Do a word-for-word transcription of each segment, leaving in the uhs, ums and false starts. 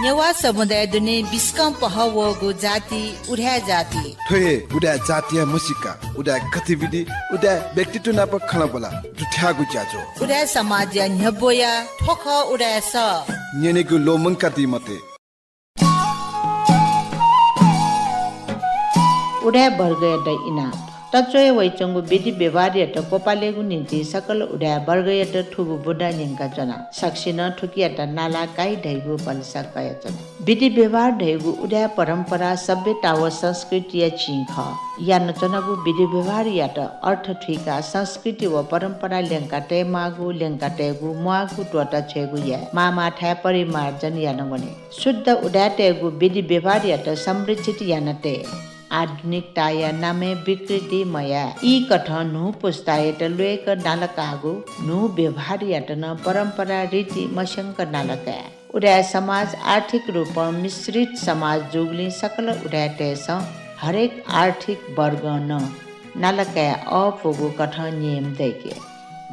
नेवाः समुदाय दुने बिस्कं पहः वःगु जाति उदाय् जाति। थ्व हे उदाय् जातिया म्हसीका, उदाय् गतिविधि, उदाय् व्यक्तित्व नाप खँल्हाबल्हा दुथ्याःगु ज्याझ्वः। उदाय् समाजया न्ह्यब्वया थ्व खः उदाय् सः। न्यनेगु ल्वःमंकादी मते। उदाय् वर्गयात इनाप। तच्वया वइच्वंगु विधि व्यवहारयात क्वपालेगु निंतिं सकल उदाय् वर्गयात थुगु बुँदा न्यंकाच्वना। सकसिनं थुकियात नाला काइ धइगु भलसा कयाच्वना। विधि व्यवहार धइगु उदाय् परम्परा सभ्यता व संस्कृतिया चिं खः। यानाच्वनागु विधि व्यवहारयात अर्थ थुइकाः संस्कृति व परम्परा ल्यंका तयेमाःगु, ल्यंका तयेगु, म्वाःगु त्वःता छ्वयेगु याये। माःमाःथाय् परिमार्जन याना वने। शुद्ध उदाय्‌तय्‌गु विधि व्यवहारयात संरक्षित याना तये। आधुनिकताया नामय् विकृति मयाये। ई कथं न्हू पुस्तायात ल्वय्‌क नाला काःगु न्हू व्यवहारयात नं परम्परा रीति मस्यंक नाला काये। उदाय् समाज आर्थिक रूपं मिश्रित समाज जूगुलिं सकल उदाय्‌तय्‌सं हरेक आर्थिक वर्गं नं नाला काये अःपुगु कथं नियम दय्‌के।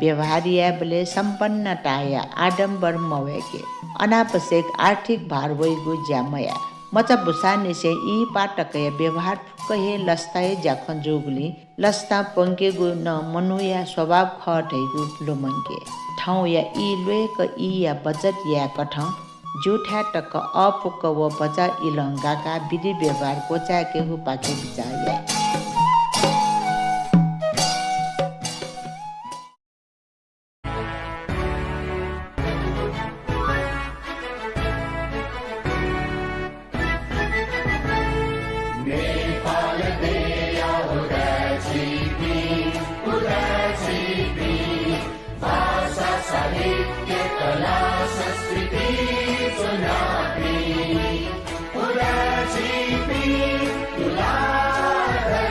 व्यवहार यायेबलय् सम्पन्नताया आडम्बर मवय्‌के। अनावश्यक आर्थिक भार वइगु ज्या मयाये। मचा बुसांनिसें इहिपाः तकया व्यवहार फुक्क हे लसताया ज्याखँ जूगुलिं लसता प्वंकेगु नं मनूया स्वभाव खः धइगु ल्वःमंके। थौंया ई ल्वय्‌क ईया बचत याये कथं ज्यूथाय् तक अःपुक व भचा इलं गाकाः विधि व्यवहार क्वचाय्‌केगुपाखे बिचाः याये। नेपाल देया उदाय् झीपिं, उदाय् झीपिं, भाषा, साहित्य, कला, संस्कृति च्वनापिं, उदाय् झीपिं तुलाधर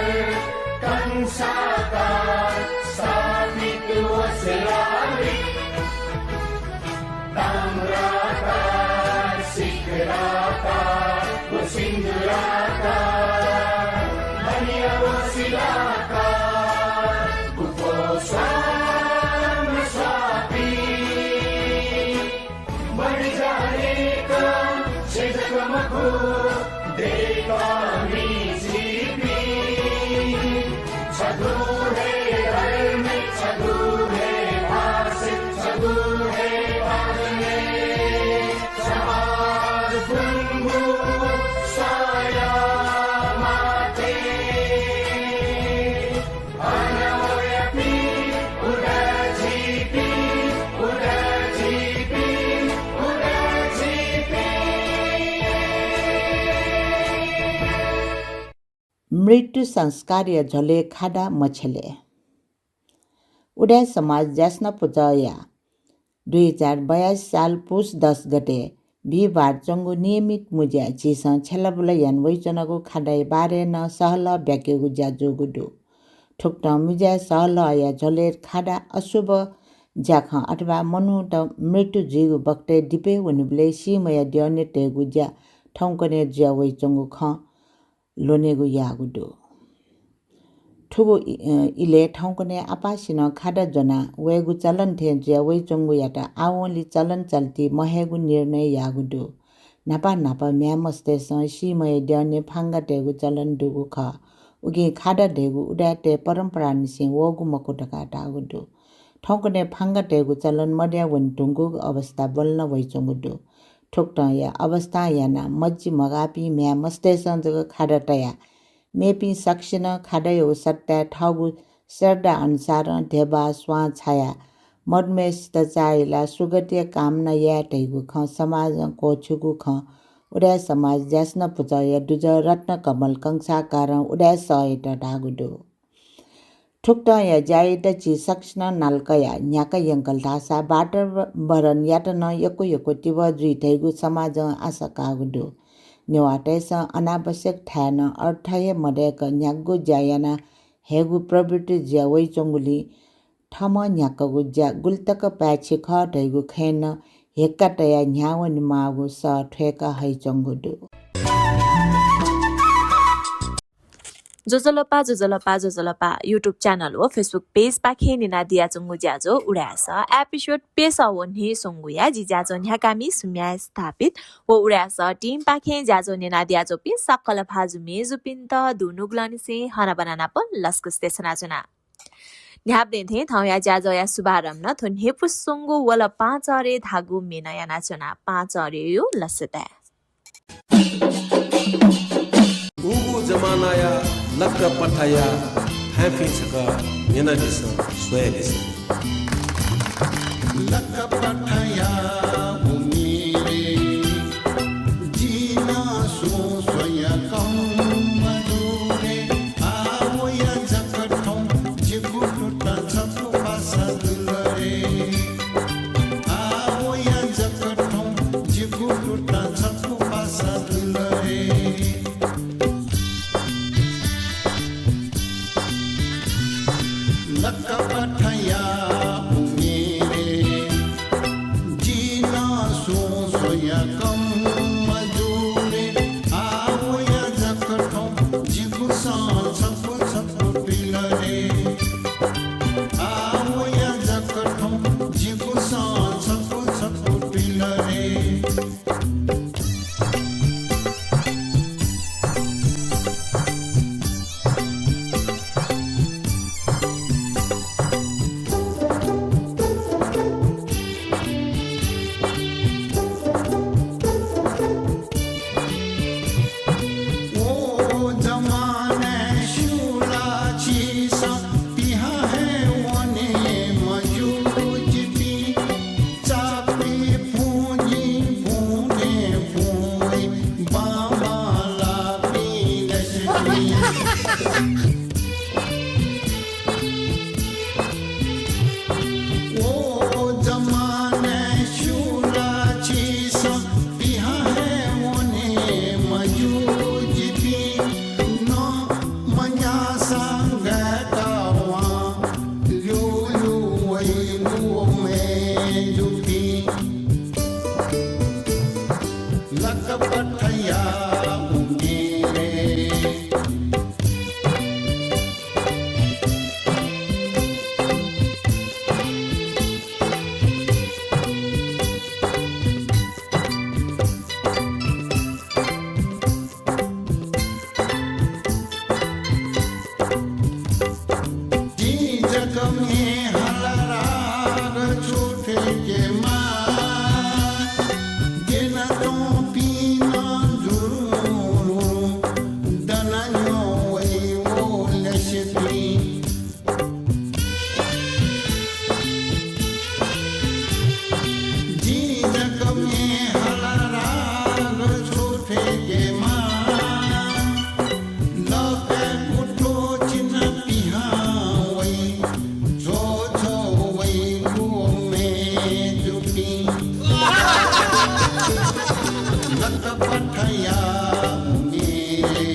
कंसाकार स्थापित व शिलालिपि। ताम्राकार, शिखराकार व सिन्दूराकार, बनिया व शिलाकार, गुफो स्वां स्वापी। बढी जानेका छेँ जक मखु, देय्‌कामि झीपिं। छगू हे धर्म, छगू हे भाषा, छगू हे भाषा, समाज गुंगू साया माटे। मृत्यु संस्कारया झ्वलय् खादा मछ्यले। उदाय् समाज ज्यासना पुचःया दुई हजार बयासी साल पुस दस गते बिहिबार च्वंगु नियमित मुँज्याय् झीसं छ्यलाबुला याना वइच्वनागु खादाया बारे नं सहलह ब्याकेगु ज्या जूगु दु। थुकथं मुँज्याय् सहलहया झ्वलय् खादा अशुभ ज्याखँ अथवा मनूत मृत्यु जुइगु बखतय् दिपय् वनीबलय् सीम्हया द्यःने तयेगु ज्या थौंकन्हय् जुया वइच्वंगु खँ ल्वनेगु याःगु दु। थुगु इ-, अ, इलय् थौंकन्हय् आपासिनं खादा ज्वना वयेगु चलन थें जुया वइच्वंगुयात आवंलि चलन चल्ति महयेगु निर्णय याःगु दु। न्हापा न्हापा म्ह्याय् मस्तय्‌सं सीम्हया द्यःने फांगा तयेगु चलन दुगु खः। उकिं खादा धइगु उदाय्‌तय् परम्परानिसें वःगु मखु धकाः धाःगु दु। थौंकन्हय् फांगा तयेगु चलन मदया वने धुंकूगु अवस्था ब्वलना वइच्वंगु दु। थुकथंया अवस्थां यानाः मज्जि मगाःपिं म्ह्याय् मस्तय्‌सं जक खादा तयाः मेपिं सकसिनं खादायागु सट्टाय् थःगु श्रद्धा अनुसारं ध्यबा, स्वां छायाः मदुम्हय्‌सित चाःहिलाः सुगतिया कामना याये धइगु खँ समाजं क्वःछिउगु खँ उदाय् समाज ज्यासना पुचःया दुजः रत्नकमल कंसाकारं उदाय् सःयात धाःगु दु। थुकथंया ज्यायात झी सकसिनं नाला कयाः न्ह्याका यंकल धाःसा वातावरणयात नं यक्व यक्व तिबः जुइ धइगु समाजं आशा काःगु दु। नेवाःतय्‌सं अनावश्यक थाय् नं अर्थ हे मदय्‌क न्ह्यागु ज्या याना हयेगु प्रवृत्ति जुया वइच्वंगुलिं थःम्हं न्ह्याकागु ज्या गुलितक पाय्‌छि खः धइगु खँय् नं हेक्का तयाः न्ह्यावनेमाःगु सः थ्वय्‌का हइच्वंगु दु। ज्वजलपा, ज्वजलपा, ज्वजलपा। YouTube channel व Facebook page पाखें न्यनादियाच्वंगु ज्याझ्वः उदाय् सः episode प्यसः व न्हय्‌स्वंगुया जि ज्याझ्वः न्ह्याकामि सुम्या स्थापित व उदाय् सः team पाखें ज्याझ्वः न्यनादियाच्वंपिं सकल भाजु मय्‌जुपिन्त दुनुगलंनिसें हनाबना नापं लसकुस देछानाच्वना। न्ह्याबलें थें थौंया ज्याझ्वःया शुभारम्भ नं थ्व न्ह्यइपुसे च्वंगु वल पाहांचह्रे धाःगु म्ये नं यानाच्वना। पाहांचह्रेया लसताय्। उगु जमानाया लकपथया थाय्‌पिं छकः न्यनादिसँ, स्वयादिसँ। लकपथया उमिरे जिं नं सुं स्वया कम मजूरे। आः वया जक थौं जिगु तुतां छपु पासा जुल रे। आः वया जक थौं जिगु तुतां छपु पासा जुल रे। लकपथया उमिरे जिं नं सुं स्वया कम मजूरे। आः वया जक थौं जिगु सँ छपु छपु पिल रे। आः वया जक थौं जिगु सँ छपु छपु पिल रे। ओ जमानाय् स्यू ला छिसं पिहां हे वने मज्यू जिपिं। चापि पुंजिं पुने पुंइ बांबांलापिं दसपिं। ओ जमानाय् स्यू ला छिसं पिहां हे वने मज्यू जिपिं। नं मन्याःसां गाय्‌काः वां ल्यूल्यू वइगु मय्‌जुपिं। लकपथया उमिरे। जिं जक म्ये हाला राग छु थुइकेमाः। द्यनाच्वंपिं नं जुरुं दना न्ह्यः वइ व लसपिं। जिं जक म्ये हाला राग छु थुइकेमाः। लकय् कुतुं चिनापिहां वइ, झ्वः झ्वः वइगु मय्‌जुपिं। लकपथया उमिरे।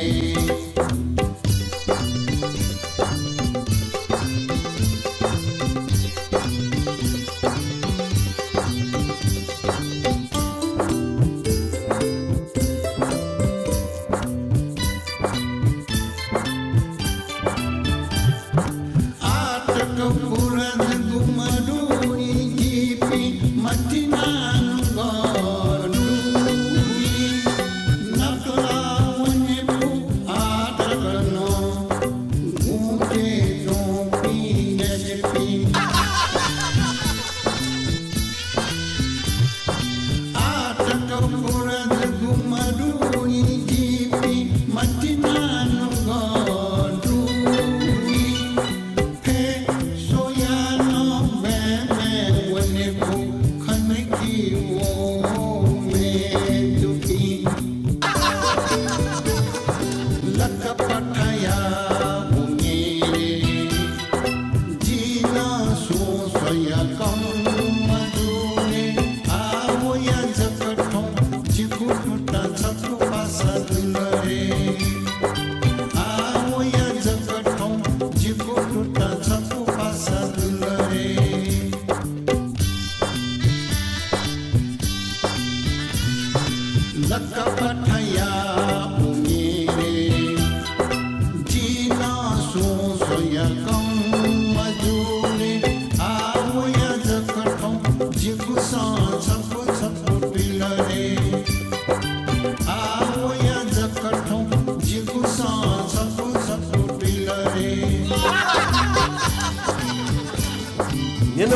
आतक पुरंदगु मदुनि जिपिं मतिनानुगः दुनि। नकला वने फु आतक नं गुंके च्वंपिं दसपिं। आतक पुरंदगु मदुनि जिपिं मतिनानुगः दुनि। फय् स्वयाः नं बँय् बँय् वने फु खनकि व मय्‌जुपिं। लकपथया उमिरे। जिं नं सुं स्वया कम मजूरे। आः वया जक थौं जिगु तुतां छपु पासा जुल रे। आः वया जक थौं जिगु तुतां छपु पासा जुल रे। लकपथया उमिरे। जिं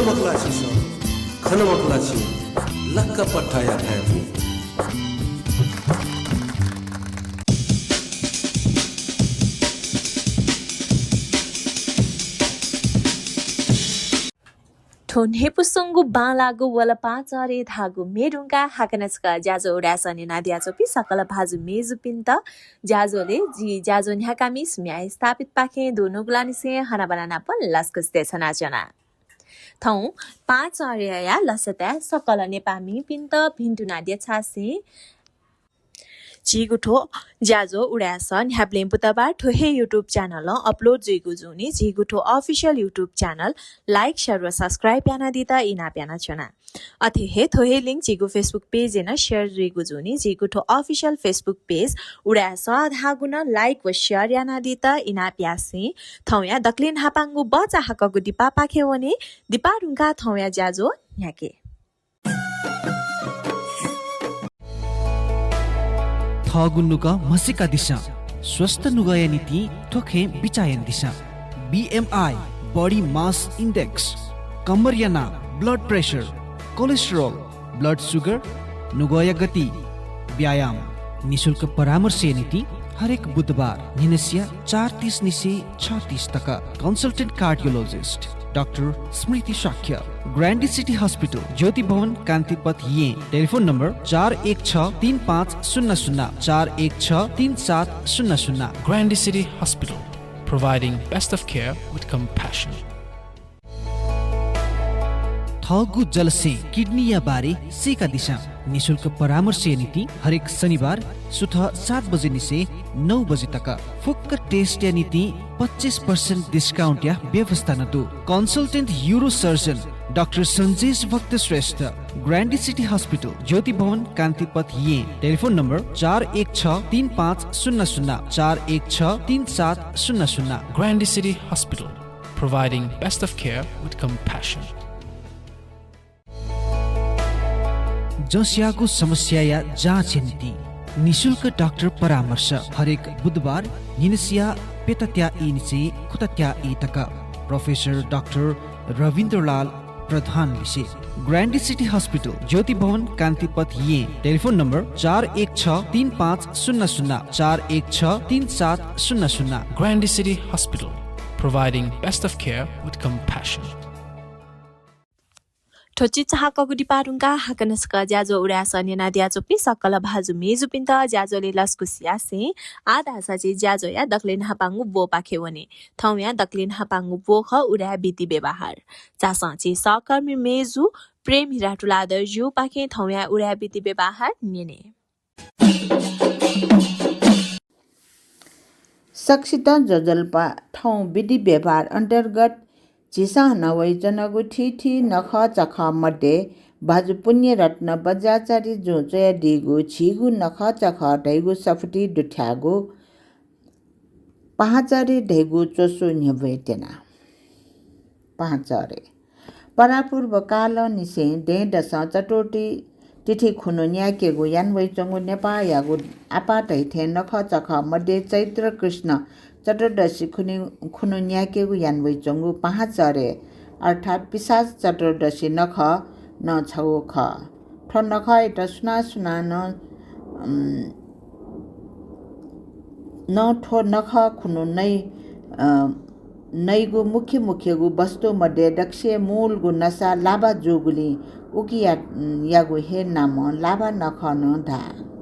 मखु ला छिसं, खन मखु ला छिं, लक्क पट्टाया थाय् बुँ। थ्व न्ह्यइपुसेंगु बांलाःगु वल पाहांचह्रे धाःगु म्ये धुंकाः हाकनं छकः ज्याझ्वः उदाय् सः न्यनादियाच्वंपिं सकल भाजु मय्जुपिन्त ज्याझ्वलय् जि ज्याझ्वः न्ह्याकामि सुम्या स्थापितपाखें दुनुगलंनिसें हनाबना नापं लसकुस देछानाच्वना। थौं पाहांचह्रेया लसताय् सकल नेपाःमिपिन्त भिन्तुना देछासें झीगु थ्व ज्याझ्वः उदाय् सः न्ह्याबलें बुधबार थ्व हे YouTube channel-ं upload जुइगु जूनि। झीगु थ्व official YouTube channel like, share व subscribe यानादीत इनाप यानाच्वना। अथे हे थ्व हे link झीगु Facebook page-य् नं share जुइगु जूनि। झीगु थ्व official Facebook page उदाय् सः धाःगु नं like व share यानादीत इनाप यासें थौंया दकले न्हापांगु बचा हाकःगु दिपापाखे वने। दिपा धुंकाः थौंया ज्याझ्वः न्ह्याके। थःगु नुगः म्हसीकादिसँ। स्वस्थ नुगःया निंतिं थ्व खँय् बिचाः यानादिसँ। BMI, body mass index, कम्मरया नाप, blood pressure, cholesterol, blood sugar, नुगःया गति, व्यायाम। निशुल्क परामर्शया निंतिं हरेक बुधबार न्हिनसिया चार तीस निसें छ तीस तक। Consultant cardiologist डाक्टर स्मृति शाक्य, ग्रान्डी सिटी हस्पिटल, ज्योति भवन, कान्तिपथ, येँ। टेलिफोन नम्बर चार एक छ तीन पाँच शून्य शून्य, चार एक छ तीन सात शून्य शून्य। Grande City Hospital, providing best of care with compassion. थःगु जलस्यें किडनीया बारे सीकादिसँ। निशुल्क परामर्शया निंतिं हरेक शनिबार सुथ सात बजे निसें नौ बजे तक। फुक्क test-या निंतिं पच्चिस percent discount-या व्यवस्था नं दु। Consultant urosurgeon डाक्टर सञ्जेश भक्त श्रेष्ठ, ग्रान्डी सिटी हस्पिटल, ज्योति भवन, कान्तिपथ, येँ। टेलिफोन नम्बर चार एक छ तीन पाँच शून्य शून्य, चार एक छ तीन सात शून्य शून्य। Grande City Hospital, providing best of care with compassion. जसयागु समस्याया जाँचया निंतिं निशुल्क डाक्टर परामर्श हरेक बुधबार न्हिनसिया प्यतात्या ई निसें खुतात्या ई तक। प्रोफेसर डाक्टर रविन्द्रलाल प्रधान लिसे। ग्रान्डी सिटी हस्पिटल, ज्योति भवन, कान्तिपथ, येँ। टेलिफोन नम्बर चार एक छ तीन पाँच शून्य शून्य, चार एक छ तीन सात शून्य शून्य। Grande City Hospital, providing best of care with compassion. थ्व चिचाहाकःगु दिपा धुंकाः हाकनं छकः ज्याझ्वः उदाय् सः न्यनादियाच्वंपिं सकल भाजु मय्जुपिन्त ज्याझ्वलय् लसकुस यासें आः धाःसा झी ज्याझ्वःया दकले न्हापांगु ब्वपाखे वने। थौंया दकले न्हापांगु ब्व खः उदाय् विधि व्यवहार। झासँ झी सहकर्मी मय्जु प्रेम हिरा तुलाधरजुपाखें थौंया उदाय् विधि व्यवहार न्यने। सकसितं ज्वजलपा। थौं विधि व्यवहार अन्तर्गत झीसं हना वइच्वनागु थीथी नखःचखः मध्ये भाजु पुण्यरत्न बज्राचार्यजुं च्वयादीगु झीगु नखःचखः धइगु सफुती दुथ्याःगु पाहांचह्रे धइगु च्वसु न्ह्यब्वये त्यना। पाहांचह्रे। परापूर्व कालंनिसें दँय्‌दसं चतुर्थी तिथि खुन्हु न्यायेकेगु याना वइच्वंगु नेपाःयागु आपाः धइथें नखःचखः मध्ये चैत्र कृष्ण चतुर्दशी खुन्हु, खुन्हु न्यायेकेगु याना वइच्वंगु पाहांचह्रे अर्थात् पिशाच चतुर्दशी नखः नं छगू खः। थ्व नखःयात सुनां सुनां नं, उम्, नं थ्व नखः खुन्हु नइ, अ, नइगु मुख्य मुख्यगु वस्तु मध्ये दक्वसिया मूलगु नसा लाभा जूगुलिं उकिया, यागु हे नामं लाभा नखः नं धाः।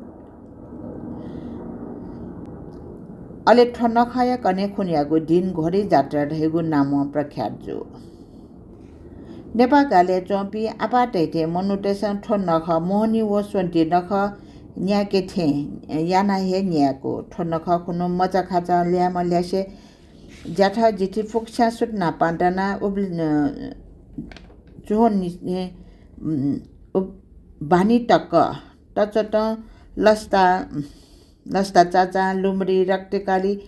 अले थ्व नखःया कन्हय् खुन्हुयागु दिं घोडे जात्रा धइगु नामं प्रख्यात जू। नेपाः गालय् च्वंपिं आपाः धइथें मनूतय्‌सं थ्व नखः मोहनी व स्वन्ति नखः न्यायेके थें यानाः हे न्यायेकू। थ्व नखः खुन्हु मचाखाचा ल्याय्म्ह ल्यासे ज्याथ जिथि फुक्कस्यां सुथ न्हापां दनाः उबि-, अ, च्वहंनिसें, उम्, उब-, बानी तक तच्वतं लसता, लसता चाचां, लुमरि, रक्तकाली,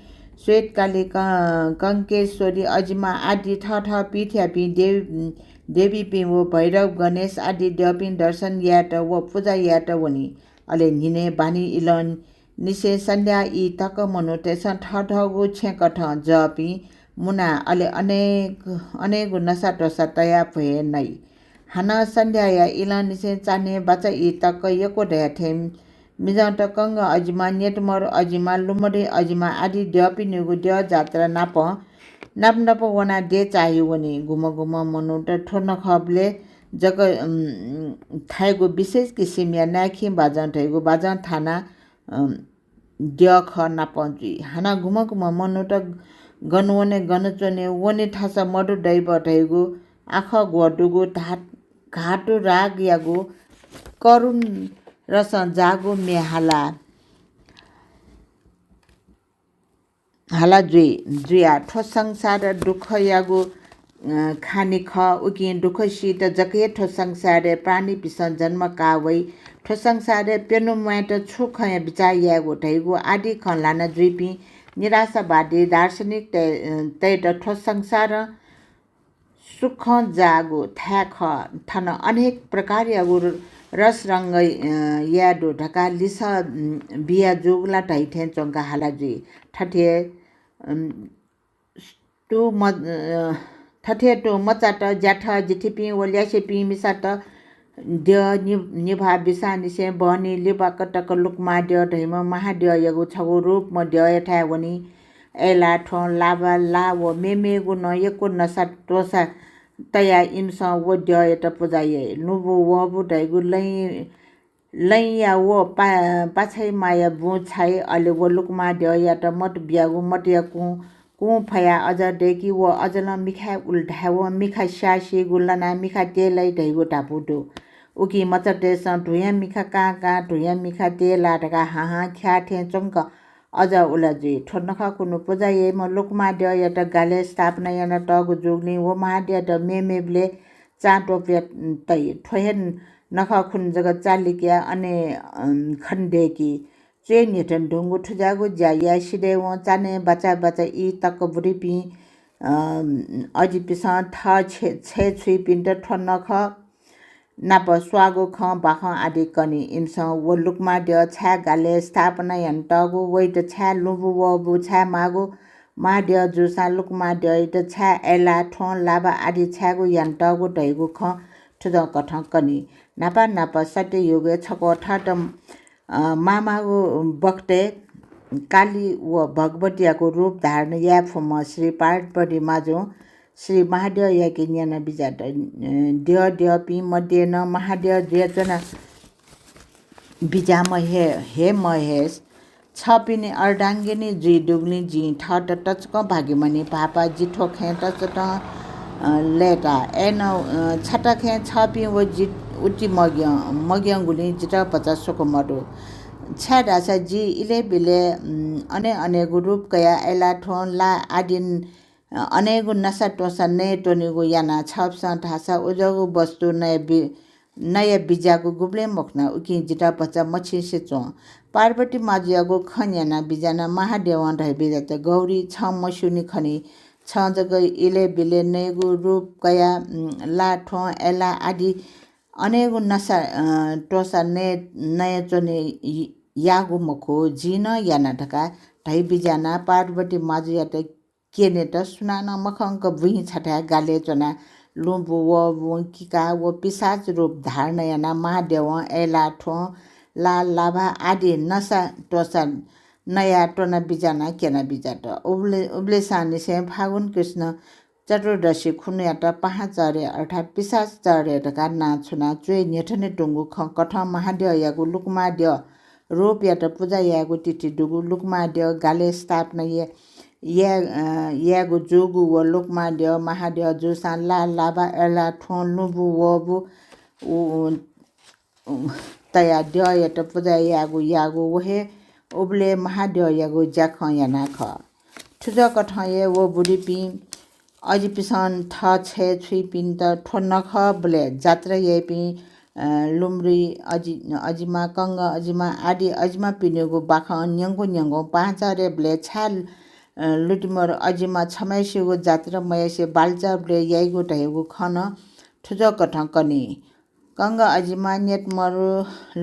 श्वेतकाली, क-, कंकेश्वरी, अजिमा आदि थःथः पीठयापिं देव-, देवीपिं व भैरव, गणेश आदि द्यःपिं दर्शन यायेत व पुजा यायेत वनी। अले न्हिनय् बानी इलंनिसें सन्ध्या ई तक मनूतय्‌सं थःथःगु छेँकथं जःपिं मुना अले अनेक अनेक नसा त्वसा तया भ्वय् नइ। हानं सन्ध्याया इलंनिसें चान्हय् बाचा ई तक यक्व धया थें मिजंत कंग अजिमा, न्यतमरु अजिमा, लुमडी अजिमा आदि द्यःपिनिगु द्यः जात्रा नाप नाप नाप वनाः देचाहि वनी। गुम्ह गुम्ह मनूत थ्व नखःबलय् जक, उम्, थायेगु विशेष किसिमया नाय्खिं बाजं धइगु बाजं थानाः, उम्, द्यः खः नाप जुइ। हानं गुम्ह गुम्ह मनूत गन वने गन च्वने, वने थासः मदु दैव धइगु आखः ग्वः दुगु धा-, घातु रागयागु करुण रसं जाःगु म्ये हाला हाला जुइ, जुयाः थ्व संसार दुःखयागु, अ, खानि खः। उकिं दुःख सीत जक हे थ्व संसारय् प्राणीपिसं जन्म का वइ। थ्व संसारय् प्यन्हु म्वायेत छु खँया बिचाः यायेगु धइगु आदि खँ ल्हाना जुइपिं निराशावादी दार्शनिक तय-, अ, तय्त थ्व संसारं सुखं जाःगु थाय् खः। थन अनेक प्रकारयागु र-, रसरंग, अ, याये दु धकाः लिसः, उम्, बिया जूगु ला धइथें च्वंक हाला जुइ। थथे, उम्, तु म-, अ, थथे तु मचात, ज्याथ जिथिपिं व ल्यासेपिं मिसात द्यः नि-, निभाः बिसांनिसें बहनी लिबाक तक लुकुमाः द्यः धइम्ह महाद्यःयागु छगू रूपम्ह द्यःयाथाय् वनी। अय्‌लाः थ्वँ लाभा ला व मेमेगु नं यक्व नसा त्वसा तयाः इमिसं व द्यःयात पुजा याइ। लुँबु वःबु धइगु लँय्, लँय्‌या व पा-, पाछाइमाया बुँ छाइ, अले व लुकुमाः द्यःयात मत बियागु मतया कुँ, कुँ फयाः अजः दय्‌की। व अजलं मिखाय् उल धायेवं मिखा स्याःसीगु लनाः मिखा तेलाइ धइगु धापू दु। उकिं मचातय्‌सं धुँया मिखा कां कां धुँया मिखा तेला धकाः हां हां ख्याः थें च्वंक अजः उला जुइ। थ्व नखःकुन्हु पुजा याइम्ह लुकुमाः द्यःयात गालय् स्थापना यानातःगु जूगुलिं व महाद्यःयात मेमेबलय् चां त्वपुया तइ। थ्व हे नखःकुन्हु जक चालिकया अने, अम, खने दय्‌की। च्वय् न्ह्यथने धुंगु थुजाःगु ज्या याये सिधयेवं चान्हय् बाचा बाचा ई तक बुरीपिं, अम, अजिपिसं थः छे-, छय् छुइपिन्त थ्व नखः नाप स्वाःगु खँ बाखं आदि कनी। इमिसं व लुकुमाः द्यः छाय् गालय् स्थापना यानातःगु, वइत छाय् लुँबु वःबु छाय् माःगु, महाद्यः जूसां लुकुमाः द्यःयात छाय् अय्‌लाः थ्वँ लाभा आदि छाय्‌गु यानातःगु धइगु खँ थुजंकथं कनी। न्हापा न्हापा सत्ययुगय् छक्वः थःत, अ, माःमाःगु बखतय् काली व भगवतीयागु रूप धारण याये फुम्ह श्री पार्वती माजुं श्री महाद्यःयाके न्यना बिज्यात। अ, द्यः द्यःपिं मध्ये नं महाद्यः जुयाच्वना बिज्याम्ह हे, हे महेश, छपिनि अर्धाङ्गिनी जुइ दुगुलिं जिं थःत तसकं भाग्यमानी भाःपा। जि थ्व खँय् तसकं, अ, लय्‌ता। अय्‌नं, अ, छता खँय् छपिं व जि उति मग्यं, मग्यंगुलिं जितः भचा सुख मदु। छाय्‌धाःसा जि इलय्‌बिलय्, उम्, अने अनेगु रूप कयाः अय्‌लाः थ्वँ ला आदि अनेगु नसा त्वँसा नये त्वनेगु यानाः छपिसं धाःसा उज्याःगु वस्तु नया बि-, नया बिज्याःगु गुबलें मखुना, उकिं जितः भचा मछिंसे च्वँ। पार्वती माजुयागु खँ न्यना बिज्यानाः महाद्यवं धया बिज्यात, गौरी, छं मस्यूनि खनी। छं जक इलय् बिलय् नयेगु रूप कयाः, उम्, ला, थ्वँ, अय्‌लाः आदि अनेगु नसा, अ, त्वँसा नये, नये च्वने इ-, याःगु मखु, जिं नं याना धकाः धया बिज्यानाः पार्वती माजुयात क्यनेत सुनानं मखंक बुँइ छथाय् गालय् च्वनाः लुँबु वःबुं किकाः व पिशाच रूप धारण यानाः महाद्यवं अय्‌लाः थ्वँ, ला, लाभा आदि नसा त्वँसा नयाः त्वना बिज्यानाः क्यना बिज्यात। उबले-, उबलेसांनिसें फागुन कृष्ण चतुर्दशी खुन्हुयात पाहांचह्रे अर्थात् पिशाच चह्रे धकाः नां छुनाः च्वय् न्ह्यथने धुंगु खँ कथं महाद्यःयागु लुकुमाद्यः रूपयात पुजा यायेगु तिथि दुगु। लुकुमाद्यः गालय् स्थापना या-, या-, अ, यायेगु जूगु व लुकुमाद्यः महाद्यः जूसां ला, लाभा, अय्‌लाः थ्वँ, लुँबु वःबु उ-, उ-, तयाः द्यःयात पुजा यायेगु याःगु व हे उबलय् महाद्यःयागु ज्याखँ याना खः। थुजःकथं हे व बुरीपिं अजिपिसं थः छय् छुइपिन्त थ्व नखःबलय् जात्रा याइपिं, अ, लुमडी अजि-, अजिमा, कंग अजिमा आदि अजिमापिनिगु बाखं न्यंगु न्यंगु पाहांचह्रेबलय् छाय्, अ, लुतिमरु अजिमा छम्हय्‌सिगु जात्रा मयासे बालचाःबलय् याइगु धयागु खँ नं थुजःकथं कनी। कंग अजिमा, न्यतमरु,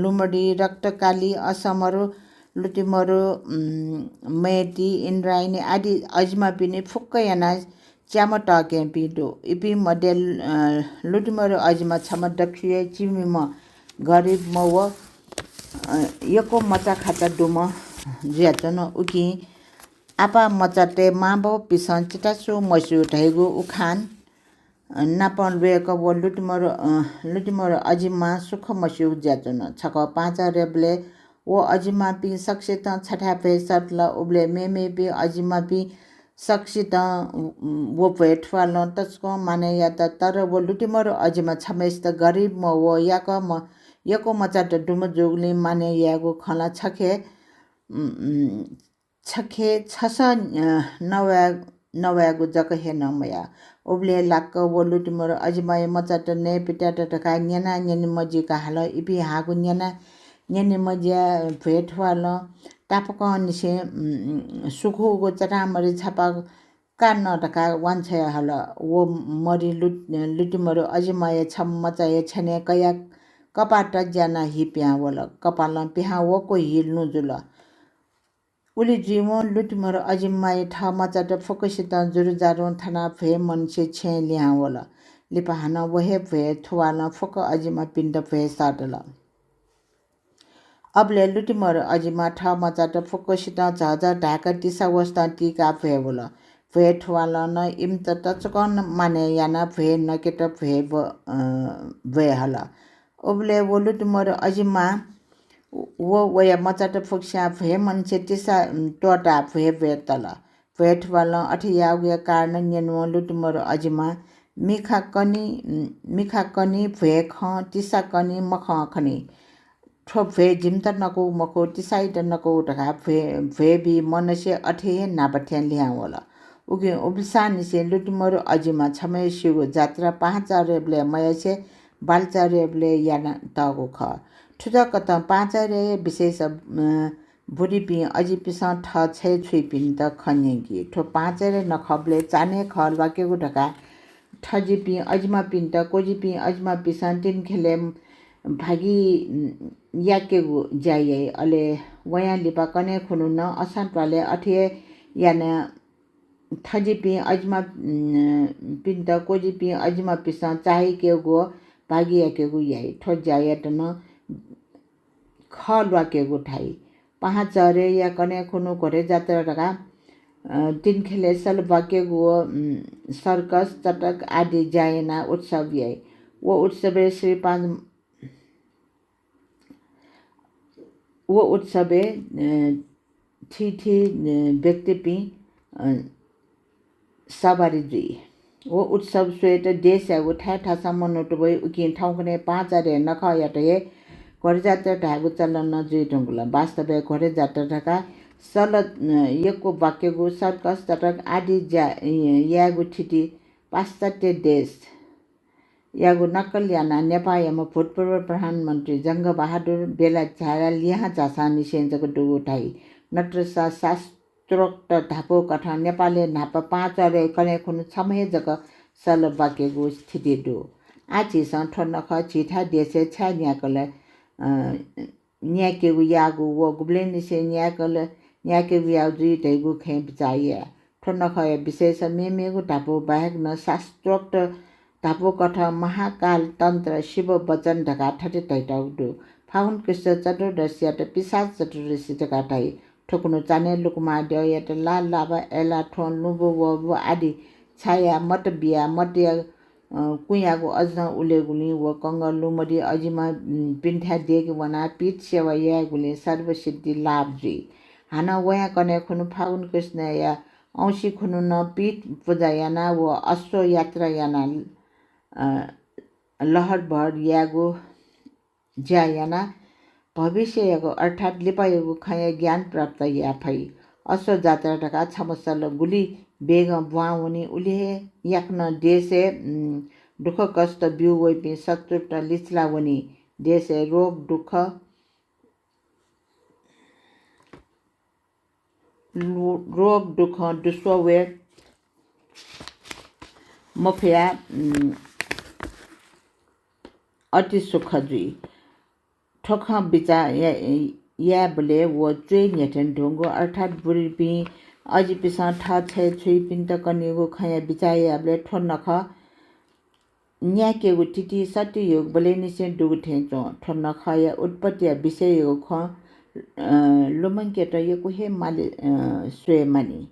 लुमडी, रक्तकाली, असमरु, लुतिमरु, उम्, मय्‌ति, इन्द्रायणी आदि अजिमापिनि फुक्क यानाः च्याम्ह तःकेंपिं दु। इपिं मध्ये, अ, लुतिमरु अजिमा छम्ह दक्वसिया चिमिम्ह गरिबम्ह व, अ, यक्व मचाखाचा दुम्ह जुयाच्वन। उकिं आपाः मचातय् मांबौपिसं चिता सु मस्यू धइगु उखान नापं ल्वय्‌क व लुतिमरु, अ, लुतिमरु अजिमा सुख मस्यूगु जुयाच्वन। छकः पाहांचह्रेबलय् व अजिमापिं सकसितं छथाय् भ्वय् सःतल। उबलय् मेमेपिं अजिमापिं सकसितं व भ्वय् थुवालं तसकं मानय् यात। तर व लुतिमरु अजिमा छम्हय्‌सित गरिबम्ह व याकःम्ह, यक्व मचात दुम्ह जूगुलिं मानय् यायेगु खँ ला छखे, उम्, उम्, छखे छसः, अ, नवाये, नवायेगु जक हे नं मयाः। उबलय् लाक्क व लुतिमरु अजिमाया मचात नयेपित्यात धकाः न्यना न्यने मजिका हाल। इपिं हाःगु न्यना न्यने मजिया भ्वय् थुवालं तापाकंनिसें, उम्, सुखूगु चटामरि छपा का न धकाः वांछ्वया हल। व मरि लुत-, लुतिमरु अजिमाया छम्ह मचाया छ्यनय् कयाः कपाः तज्यानाः हि पिहां वल। कपालं पिहां वःगु हि लुँ जुल। उलि जुइवं लुतिमरु अजिमाया थः मचात फुक्कसितं जुरुजारुं थनाः भ्वय् मनसे छेँय् लिहां वल। लिपा हानं व हे भ्वय् थुवालं फुक्क अजिमापिन्त भ्वय् सःतल। अबलय् लुतिमरु अजिमा थः मचात फुक्कसितं झःझः धाय्‌क तिसा वसतं तीकाः भ्वय् वल। भ्वय् थुवालं नं इमित तसकं मानय् यानाः भ्वय् नकेत भ्वय् ब-, अ, ब्वये हल। उबलय् व लुतिमरु अजिमा व वया मचात फुक्कसियां भ्वय् मनसे तिसा, उम्, त्वःताः भ्वय् ब्वयेतल। भ्वय् थुवालं अथे याःगुया कारण न्यनावं लुतिमरु अजिमा मिखा कनी, उम्, मिखा कनी भ्वय् खं, तिसा कनी मखं खनी। थ्व भ्वय् जिमित नकूगु मखु, तिसायात नकूगु धकाः भ्वय्, भ्वय् बी मनसे अथे हे न्हापा थें लिहां वल। उकिं उबलय्‌सांनिसें लुतिमरु अजिमा छम्हय्‌सिगु जात्रा पाहांचह्रेबलय् मयासें बालचह्रेबलय् यानातःगु खः। थुकथं पाहांचह्रेया विशेष, अ, बुरिपिं अजिपिसं थः छय् छुइपिन्त खँ न्यंकी। थ्व पाहांचह्रे नखःबलय् चान्हय् खः ल्वाकेगु धकाः थजिपिं अजिमापिन्त क्वजिपिं अजिमापिसं तिनिख्यलय् भागि याकेगु ज्या याइ। अले वयां लिपा कन्हय् खुन्हु नं असां त्वालय् अथे यानाः थजिपिं अजिमा, उम्, पिन्त क्वजिपिं अजिमापिसं चाःहिकेगु व भागि याकेगु याइ। थ्व ज्यायात नं खः ल्वाकेगु धाइ। पाहांचह्रेया कन्हय् खुन्हु घोडे जात्रा धकाः, अ, तिनिख्यलय् सल ब्वाकेगु व, उम्, सर्कस, चटक आदि ज्या यानाः उत्सव याइ। व उत्सवय् श्री पाँच व उत्सवय्, अ, थीथी, अ, व्यक्तिपिं, अ, सहभागी जुइ। व उत्सव स्वयेत देशयागु थाय् थासं मनूत वइ। उकिं थौंकन्हय् पाहांचह्रे नखःयात हे घोडे जात्रा धायेगु चलन नं जुइ धुंकल। वास्तवय् घोडे जात्रा धकाः सल, अ, यक्व ब्वाकेगु, सर्कस, चटक आदि ज्या, अ, यायेगु थिति पाश्चात्य देश यागु नक्कल यानाः नेपाःयाम्ह भूतपूर्व प्रधानमन्त्री जंगबहादुर बेलायत झायाः लिहां झाःसांनिसें जक दुगु धाइ। नत्रसा शास्त्रोक्त धापू कथं नेपालय् न्हापा पाहांचह्रे कन्हय् खुन्हु छम्ह हे जक सल ब्वाकेगु स्थिति दु। आः झीसं थ्व नखः झीथाय् देशय् छाय् न्यायेकल, अ, न्यायेकेगु याःगु व गुबलेंनिसें न्यायेकल, न्यायेकेगु याःगु जुइ धइगु खँय् बिचाः याये। थ्व नखःया विशेष मेमेगु धापू बाहेक नं शास्त्रोक्त धापू कथं महाकाल तन्त्र शिव वचन धकाः थथे धयातःगु दु। फागुन कृष्ण चतुर्दशीयात पिशाच चतुर्दशी धकाः धाइ। थुकुन्हु चान्हय् लुकुमाः द्यःयात लाः लाभा, अय्‌लाः थ्वँ, लुँबु वःबु आदि छायाः मत बियाः मतया अ, कुँयागु अजं उलेगुलिं व कंगः लुमधि अजिमा, उम्, पिन्थाय् देके वनाः पीठ सेवा यायेगुलिं सर्वसिद्धि लाभ जुइ। हानं वयां कन्हय् खुन्हु फागुन कृष्णया औंसी खुन्हु नं पीठ पुजा यानाः व अश्व यात्रा यानाः, अ, लहरबहर यायेगु ज्या यानाः भविष्ययागु अर्थात् लिपायागु खँया ज्ञान प्राप्त याये फइ। अश्व जात्रा धकाः छम्ह सल गुलि वेगं ब्वां वनी, उलि हे याकनं देशय्, उम्, दुःखकष्ट ब्यू वइपिं शत्रुत लिचिला वनी। देशय् रोग दुःख लो-, रोग दुःखं दुस्वः वये मफयाः, उम्, अति सुख जुइ। थ्व खँ बिचाः या-, यायेबलय् व च्वय् न्ह्यथने धुंगु, अर्थात् बुरिपिं अजिपिसं थः छय् छुइपिन्त कनीगु खँया बिचाः यायेबलय् थ्व नखः न्याकेगु तिथि सत्ययुग बलय्‌निसें दुगु थें च्वं। थ्व नखःया उत्पत्तिया विषययागु खँ, अ, लुमंकेत यक्व हे माले, अ, स्वये मानि।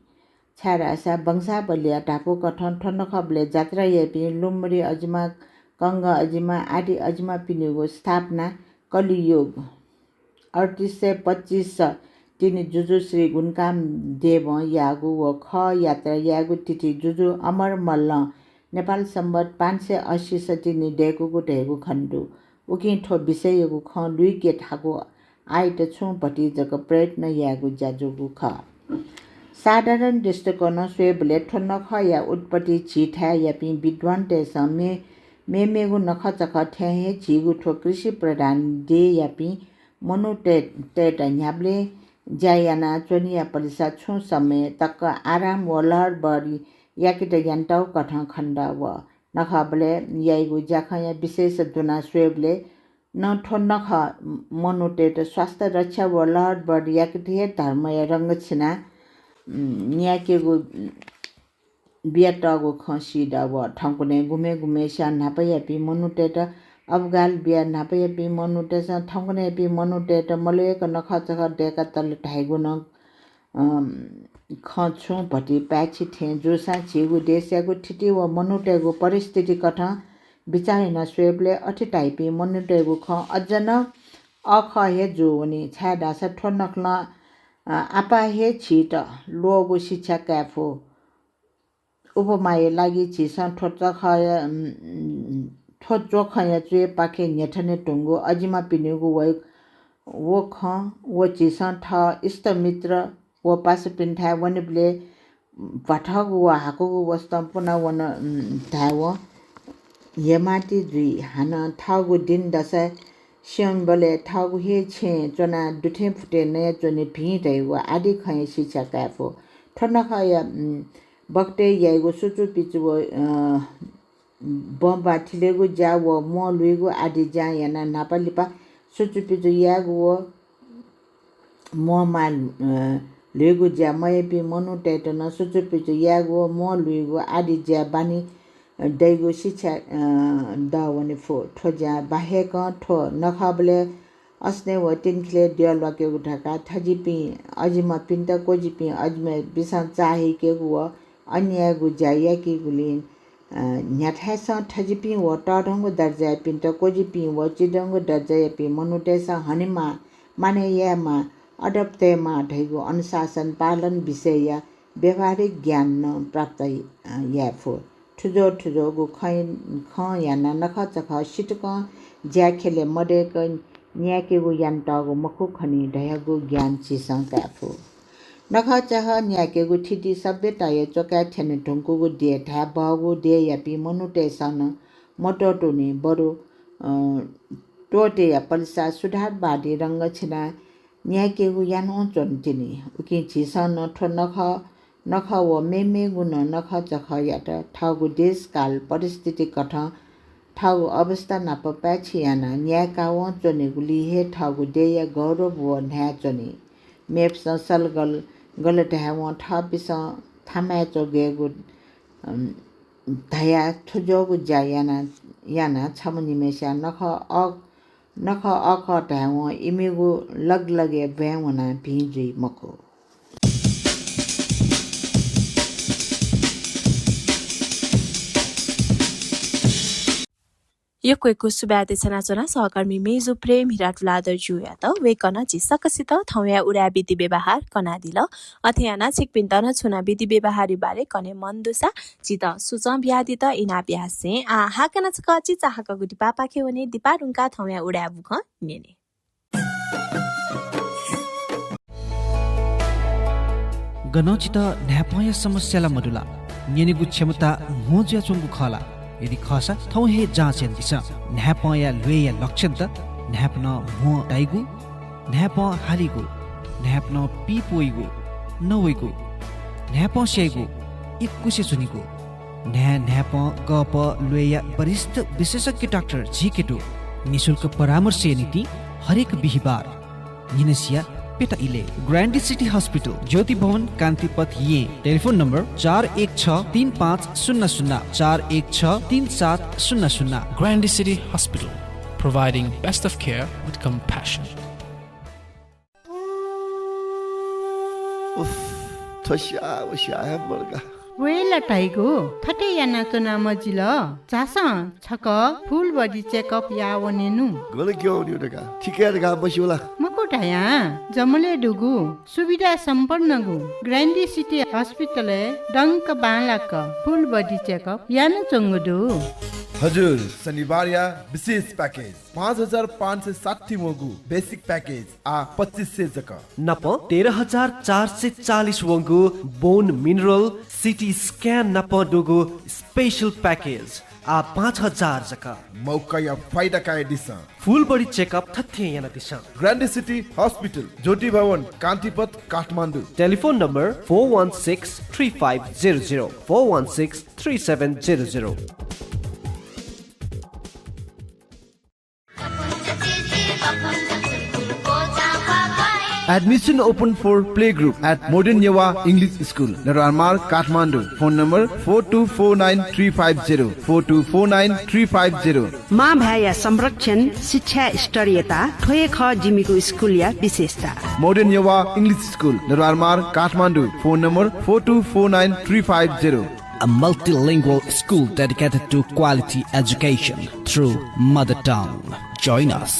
छाय्‌धाःसा वंशावलीया धापू कथं थ्व नखःबलय् जात्रा याइपिं लुमरि अजिमा, कंग अजिमा आदि अजिमापिनिगु स्थापना कलियुग अडतिस सय पच्चिस स तिनि जुजु श्री गुणकाम देवं याःगु व खः यात्रा यायेगु तिथि जुजु अमर मल्लं नेपाल संवत् पाँच सय अस्सी स तिनि दय्‌कूगु धयागु खने दु। उकिं थ्व विषययागु खँ लुइके थाकु आइत छुं भति जक प्रयत्न यायेगु ज्या जूगु खः। साधारण दृष्टिकोणं स्वयेबलय् थ्व नखःया उत्पत्ति झीथाय्‌यापिं विद्वानतय्‌सं मे-, मेमेगु नखःचखः थें हे झीगु थ्व कृषि प्रधान देय्‌यापिं मनूतय्-, तय्‌त न्ह्याबलें ज्या यानाच्वनीया पलिसा छुं समय तक आराम व लहरबहर याकेत यानातःगु कथं खनेदः। व नखःबलय् याइगु ज्याखँया विशेष दुना स्वयेबलय् नं थ्व नखः मनूतय्‌त स्वास्थ्य रक्षा व लहरबहर याकेत हे धर्मया रंग छिना, उम्, न्याकेगु बियातःगु खँ सीदः। व थौंकन्हय् गुम्हय् गुम्हय्‌स्यां न्हापायापिं मनूतय्‌त अबगाल बियाः न्हापायापिं मनूतय्‌सं थौंकन्हय्‌यापिं मनूतय्‌त मल्वय्‌क नखःचखः दय्‌कातल धाइगु नं, अम, खँ छुं भति पाय्‌छि थें जूसां झीगु देशयागु थिति व मनूतय्‌गु परिस्थिति कथं बिचाः याना स्वयेबलय् अथे धाइपिं मनूतय्‌गु खँ अझ नं अःखः हे जूवनी। छाय्‌धाःसा थ्व नखलं, अ, आपाः हे झीत ल्वःगु शिक्षा काये फु। उपमाया लागि झीसं थ्व चखःया, उम्, थ्व च्वखँया च्वय्‌पाखे न्ह्यथने धुंगु अजिमापिनिगु वइ-, व खँ व झीसं थः इष्टमित्र व पासापिन्थाय् वनेबलय् भथःगु व हाकुगु वसतं पुना वन, उम्, धायेवं हेमाति जुइ। हानं थःगु दिनदशा स्यंबलय् थःगु हे छेँय् च्वनाः दुथें फुथें नयाच्वने भिं धइगु आदि खँया शिक्षा काये फु। थ्व नखःया, उम्, बखतय् याइगु सुचुपिचु व, अ, बँबा थिलेगु ज्या व म्वः लुइगु आदि ज्यां यानाः न्हापा लिपा सुचुपिचु यायेगु व म्वः माः, अ, लुइगु ज्या मयाइपिं मनूतय्‌त नं सुचुपिचु यायेगु व म्वः लुइगु आदि ज्या बानी, अ, दइगु शिक्षा, अ, दः वने फु। थ्व ज्या बाहेकं थ्व नखःबलय् असनय् व तिनिखिलय् द्यः ल्वाकेगु धकाः थजिपिं अजिमापिन्त क्वजिपिं अजिमापिसं चाःहिकेगु व अन्यायगु ज्या याकीगुलिं, अ, न्ह्याथाय्‌सं थजिपिं व तःधंगु दर्जायापिन्त क्वजिपिं व चिधंगु दर्जायापिं मनूतय्‌सं हनेमाः, मानय् यायेमाः, अदब तयेमाः धइगु अनुशासन पालन विषयया व्यावहारिक ज्ञान नं प्राप्त, अ, याये फु। थुज्वः थुज्वःगु खँ, खँ यानाः नखःचखः सितकं ज्याख्यलय् मदय्‌क न्यायेकेगु यानातःगु मखु खनी धयागु ज्ञान झीसं काये फु। नखःचखः न्यायेकेगु थिति सभ्यताया च्वकाय् थ्यने धुंकूगु देय् धाये बहःगु देय्‌यापिं मनूतय्‌सं नं मत्वःतुनि, बरु, अ, त्वःतेया पलिसा सुधारवादी रंग छिनाः न्यायेकेगु यानाच्वंतिनि। उकिं झीसं नं थ्व नखः, नखः व मेमेगु नं नखःचखःयात थःगु देशकाल परिस्थिति कथं थःगु अवस्था नाप पाय्‌छि यानाः न्यायेकावं च्वनेगुलिइ हे थःगु देय्‌या गौरव व न्हाय् च्वनी। मेपिसं सलगल गल धायेवं थःपिसं थामाय् च्वगयेगु, अम, धयाः थुज्वःगु ज्या याना, यानाः छम्ह निम्हय्‌स्यां नखः अ-, नखः अःखः धायेवं इमिगु लगलगय् ब्वाँय् वनाः भिं जुइ मखु। यक्व यक्व सुभाय् देछानाच्वना सहकर्मी मेजु प्रेम हिरा तुलाधर ज्यूयात। वय्‌कलं झी सकसित थौंया उदाय् विधि व्यवहार कनादिल। अथे यानाः छिकपिन्त नं छुं नं विधि व्यवहारया बारे कने मन दुसा झीत सुचं बियादीत इनाप यासें। आः हाकनं छकः चिचाहाकःगु दिपापाखे वने, दिपा धुंकाः थौंया उदाय् बुखँ न्यने। गनं छितः न्हाय्‌पंया समस्या ला मदु ला? न्यनेगु क्षमता म्हो जुयाच्वंगु खः ला? यदि खःसा थौं हे जाँच यानादिसँ। न्हाय्‌पंया ल्वय्‌या लक्षणत, न्हाय्‌पनं म्हो ताइगु, न्हाय्‌पं हालीगु, न्हाय्‌पनं पीप वइगु, नवइगु, न्हाय्‌पं स्याइगु, इकुसे च्वनीगु। न्हाय् न्हाय्‌पं गःपः ल्वय्‌या वरिष्ठ विशेषज्ञ डाक्टर झीके दु। निशुल्क परामर्शया निंतिं हरेक बिहिबार न्हिनसिया प्यता इलय् ग्रान्डी सिटी हस्पिटल, ज्योति भवन, कान्तिपथ, येँ। टेलिफोन नम्बर चार एक छ तीन पाँच शून्य शून्य, चार एक छ तीन सात शून्य शून्य। Grande City Hospital, providing best of care with compassion. उफ, थ्व स्याः व स्याः हे मदुका। वय् ला धाइगु, थथे यानाच्वना मजिल। झासँ छकः full body checkup याः वनेनु। गन क्यं वनेगु धकाः, थिकय् धकाः मस्यू ला? मखु धयां, जमलय् दुगु सुविधा सम्पन्नगु ग्रान्डी सिटी हस्पिटलय् दंक बांलाक full body checkup यानाच्वंगु दु। हजुर, शनिबारया विशेष package, पाँच हजार पाँच सय साठी वंगु basic package आः पच्चिस सय जक। नाप तेह्र हजार चार सय चालिस वंगु bone mineral, CT scan नाप दुगु special package आः पाँच हजार जक। मौकाया फाइदा कयादिसँ। Full body checkup थथें यानादिसँ। Grande City Hospital, ज्योति भवन, कान्तिपथ, Kathmandu. Telephone number four one six three five zero zero, four one six three seven zero zero। Admission open for playgroup at Modern Newa English School, Narwar Marg, Kathmandu. Phone number four two four nine three five zero, four two four nine three five zero। मां भाय्‌या संरक्षण, शिक्षा स्तरीयता, थ्व हे खः जिमिगु स्कूलया विशेषता। Modern Newa English School, Narwar Marg, Kathmandu. Phone number four two four nine three five zero। A multilingual school dedicated to quality education through mother tongue. Join us.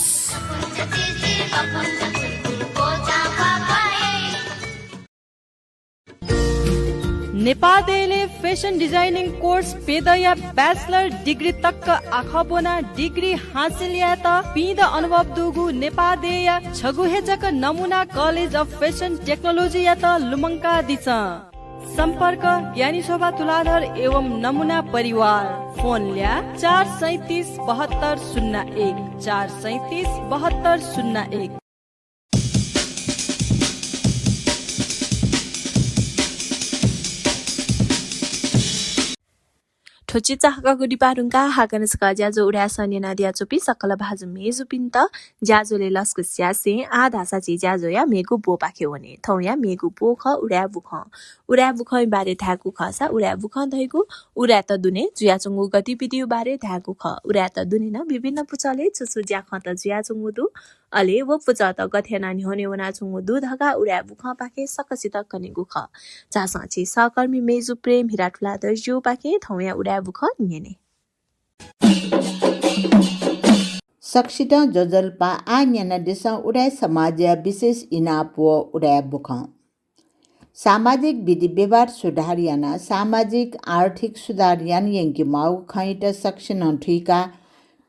नेपाः देय्‌लय् fashion designing course प्यदँया bachelor degree तक आखः ब्वनाः degree हासिल यायेत पिदँ अनुभव दुगु नेपाः देय्‌या छगू हे जक नमुना College of Fashion Technology यात लुमंकादिसँ। सम्पर्क, ज्ञानी शोभा तुलाधर एवं नमुना परिवार। फोन ल्याः, चार सैँतिस बहत्तर शून्य एक, चार सैँतिस बहत्तर शून्य एक। थ्व चिचाहाकःगु दिपा धुंकाः हाकनं छकः ज्याझ्वः उदाय् सः न्यनादियाच्वंपिं सकल भाजु मय्‌जुपिन्त ज्याझ्वलय् लसकुस यासें आः धाःसा झी ज्याझ्वःया मेगु ब्वपाखे वने। थौंया मेगु ब्व खः उदाय् बुखँ। उदाय् बुखँया बारे धायेगु खःसा उदाय् बुखँ धइगु उदाय्‌त दुने जुयाच्वंगु गतिविधिया बारे धायेगु खः। उदाय्‌त दुने नं विभिन्न पुचलय् छु छु ज्याखँत जुयाच्वंगु दु, अले व पुचःत गथे यानाः न्ह्यःने वनाच्वंगु दु धकाः उदाय् बुखँपाखें सकसित कनेगु खः। झासँ झी सहकर्मी मय्‌जु प्रेम हिरा तुलाधरज्यूपाखें थौंया उदाय् बुखँ न्यने। सकसितं ज्वजलपा। आः न्यनादिसँ उदाय् समाजया विशेष इनाप व उदाय् बुखँ। सामाजिक विधि व्यवहार सुधार यानाः सामाजिक आर्थिक सुधार याना यंकेमाःगु खँयात सकसिनं थुइकाः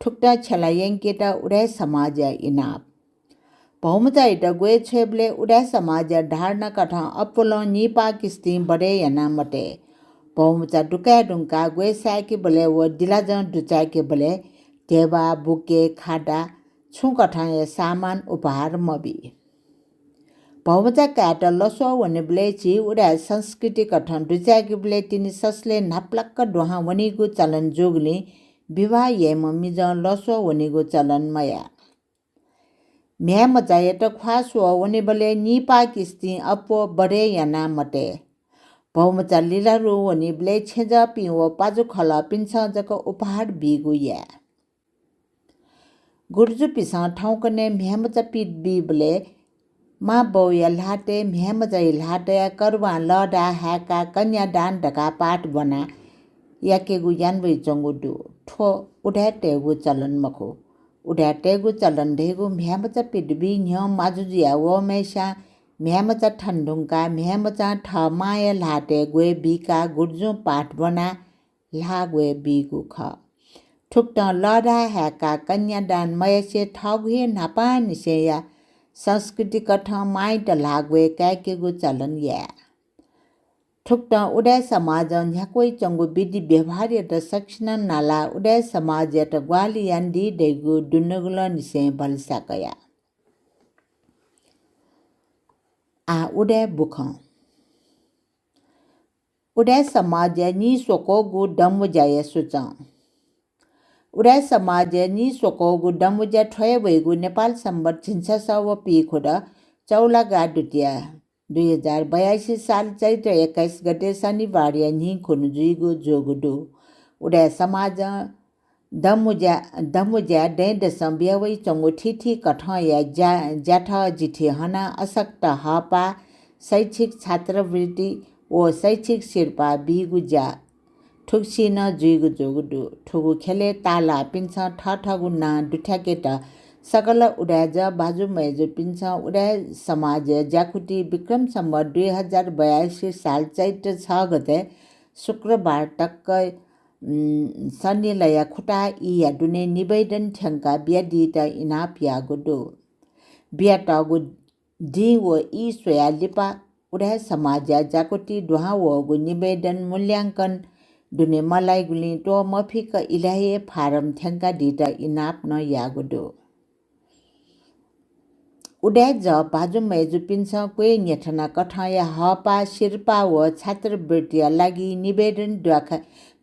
थुकथं छ्यला यंकेत उदाय् समाजया इनाप। भौमचायात ग्वय् छ्वयेबलय् उदाय् समाजया धारणा कथं अप्वलं निपाः किस्तिं बढे याना मते। भौमचा दुकाये धुंकाः ग्वय् साय्‌केबलय् व दिलाजं दुचाय्‌केबलय् ध्यबा, बुके, खादा, छुं कथंया सामान उपहार मबी। भौमचा कायेत लस्वः वनेबलय् झी उदाय् संस्कृति कथं दुचाय्‌केबलय् तिनि ससलय् न्हापालाक दुहां वनीगु चलन जूगुलिं विवाह याइम्ह मिजं लस्वः वनीगु चलन मयाः। म्ह्याय्‌मचायात ख्वाः स्वः वनेबलय् निपाः किस्तिं अप्वः बढे याना मते। भौमचा लिलारु वनीबलय् छेँजःपिं व पाजुखलःपिन्सं जक उपहार बीगु याये। गुर्जुपिसं थौंकन्हय् म्ह्याय्‌मचा पित बीबलय् मां बौया ल्हातय् म्ह्याय्‌मचाया ल्हातय् करुवां लःधाः हाय्‌काः कन्यादान धकाः पाठ ब्वनाः याकेगु यानावइच्वंगु दु। थ्व उदाय्‌तय्‌गु चलन मखु। उदाय्‌तय्‌गु चलन धइगु म्ह्याय्‌मचा पित बी न्ह्यः माजु जुया वःम्हय्‌सियां म्ह्याय्‌मचा थने धुंकाः म्ह्याय्‌मचां थः मांया ल्हातय् ग्वय् बीकाः गुर्जुं पाठ ब्वनाः ल्हाः ग्वय् बीगु खः। थुकथं लःधाः हाय्‌काः कन्यादान मयासें थःगु हे न्हापांनिसेंया संस्कृति कथं मांयात ल्हाः ग्वय् काय्‌केगु चलन याये। थुकथं उदाय् समाजं न्ह्याकावइच्वंगु विधि व्यवहारयात सकसिनं नालाः उदाय् समाजयात ग्वाहालि यानादी धइगु दुनुगलंनिसें भलसा कया। आः उदाय् बुखँ। उदाय् समाजया नीस्वक्वःगु दम्वज्याया सूचं। उदाय् समाजया नीस्वकःगु दँमुँज्या थ्वय् वइगु नेपाल संवत् झिंछसः व पीखुदँ चौलागा दुतिया दुई हजार बयासी साल चैत्र एक्काइस गते शनिबारया न्हिं खुन्हु जुइगु जूगु दु। उदाय् समाजं दँमुँज्या, दँमुँज्या दँय्‌दसं बियावइच्वंगु थीथी कथंया ज्या, ज्याथ जिथि हनाः अशक्त हःपाः, शैक्षिक छात्रवृत्ति व शैक्षिक सिरपाः बीगु ज्या थुगुसी नं जुइगु जूगु दु। थुगु ख्यलय् ताःलाःपिन्सं थःथःगु नां दुथ्याकेत सकल उदाय्‌जः भाजु मय्‌जुपिन्सं उदाय् समाजया ज्याकुथि विक्रम सम्वत् दुई हजार बयासी साल चैत्र छ गते शुक्रबार तक, उम्, सनिलया खुताः ईया दुने निवेदन थ्यंकाः बियादीत इनाप याःगु दु। बियातःगु दिं व ई स्वयाः लिपा उदाय् समाजया ज्याकुथि दुहां वःगु निवेदन मूल्यांकन दुने मलाइगुलिं त्वःमफिक इलय् हे फारम थ्यंकादीत इनाप नं याःगु दु। उदाय्‌जः भाजु मय्‌जुपिन्सं क्वय् न्ह्यथना कथंया हःपाः, सिरपाः व छात्रवृत्तिया लागि निवेदन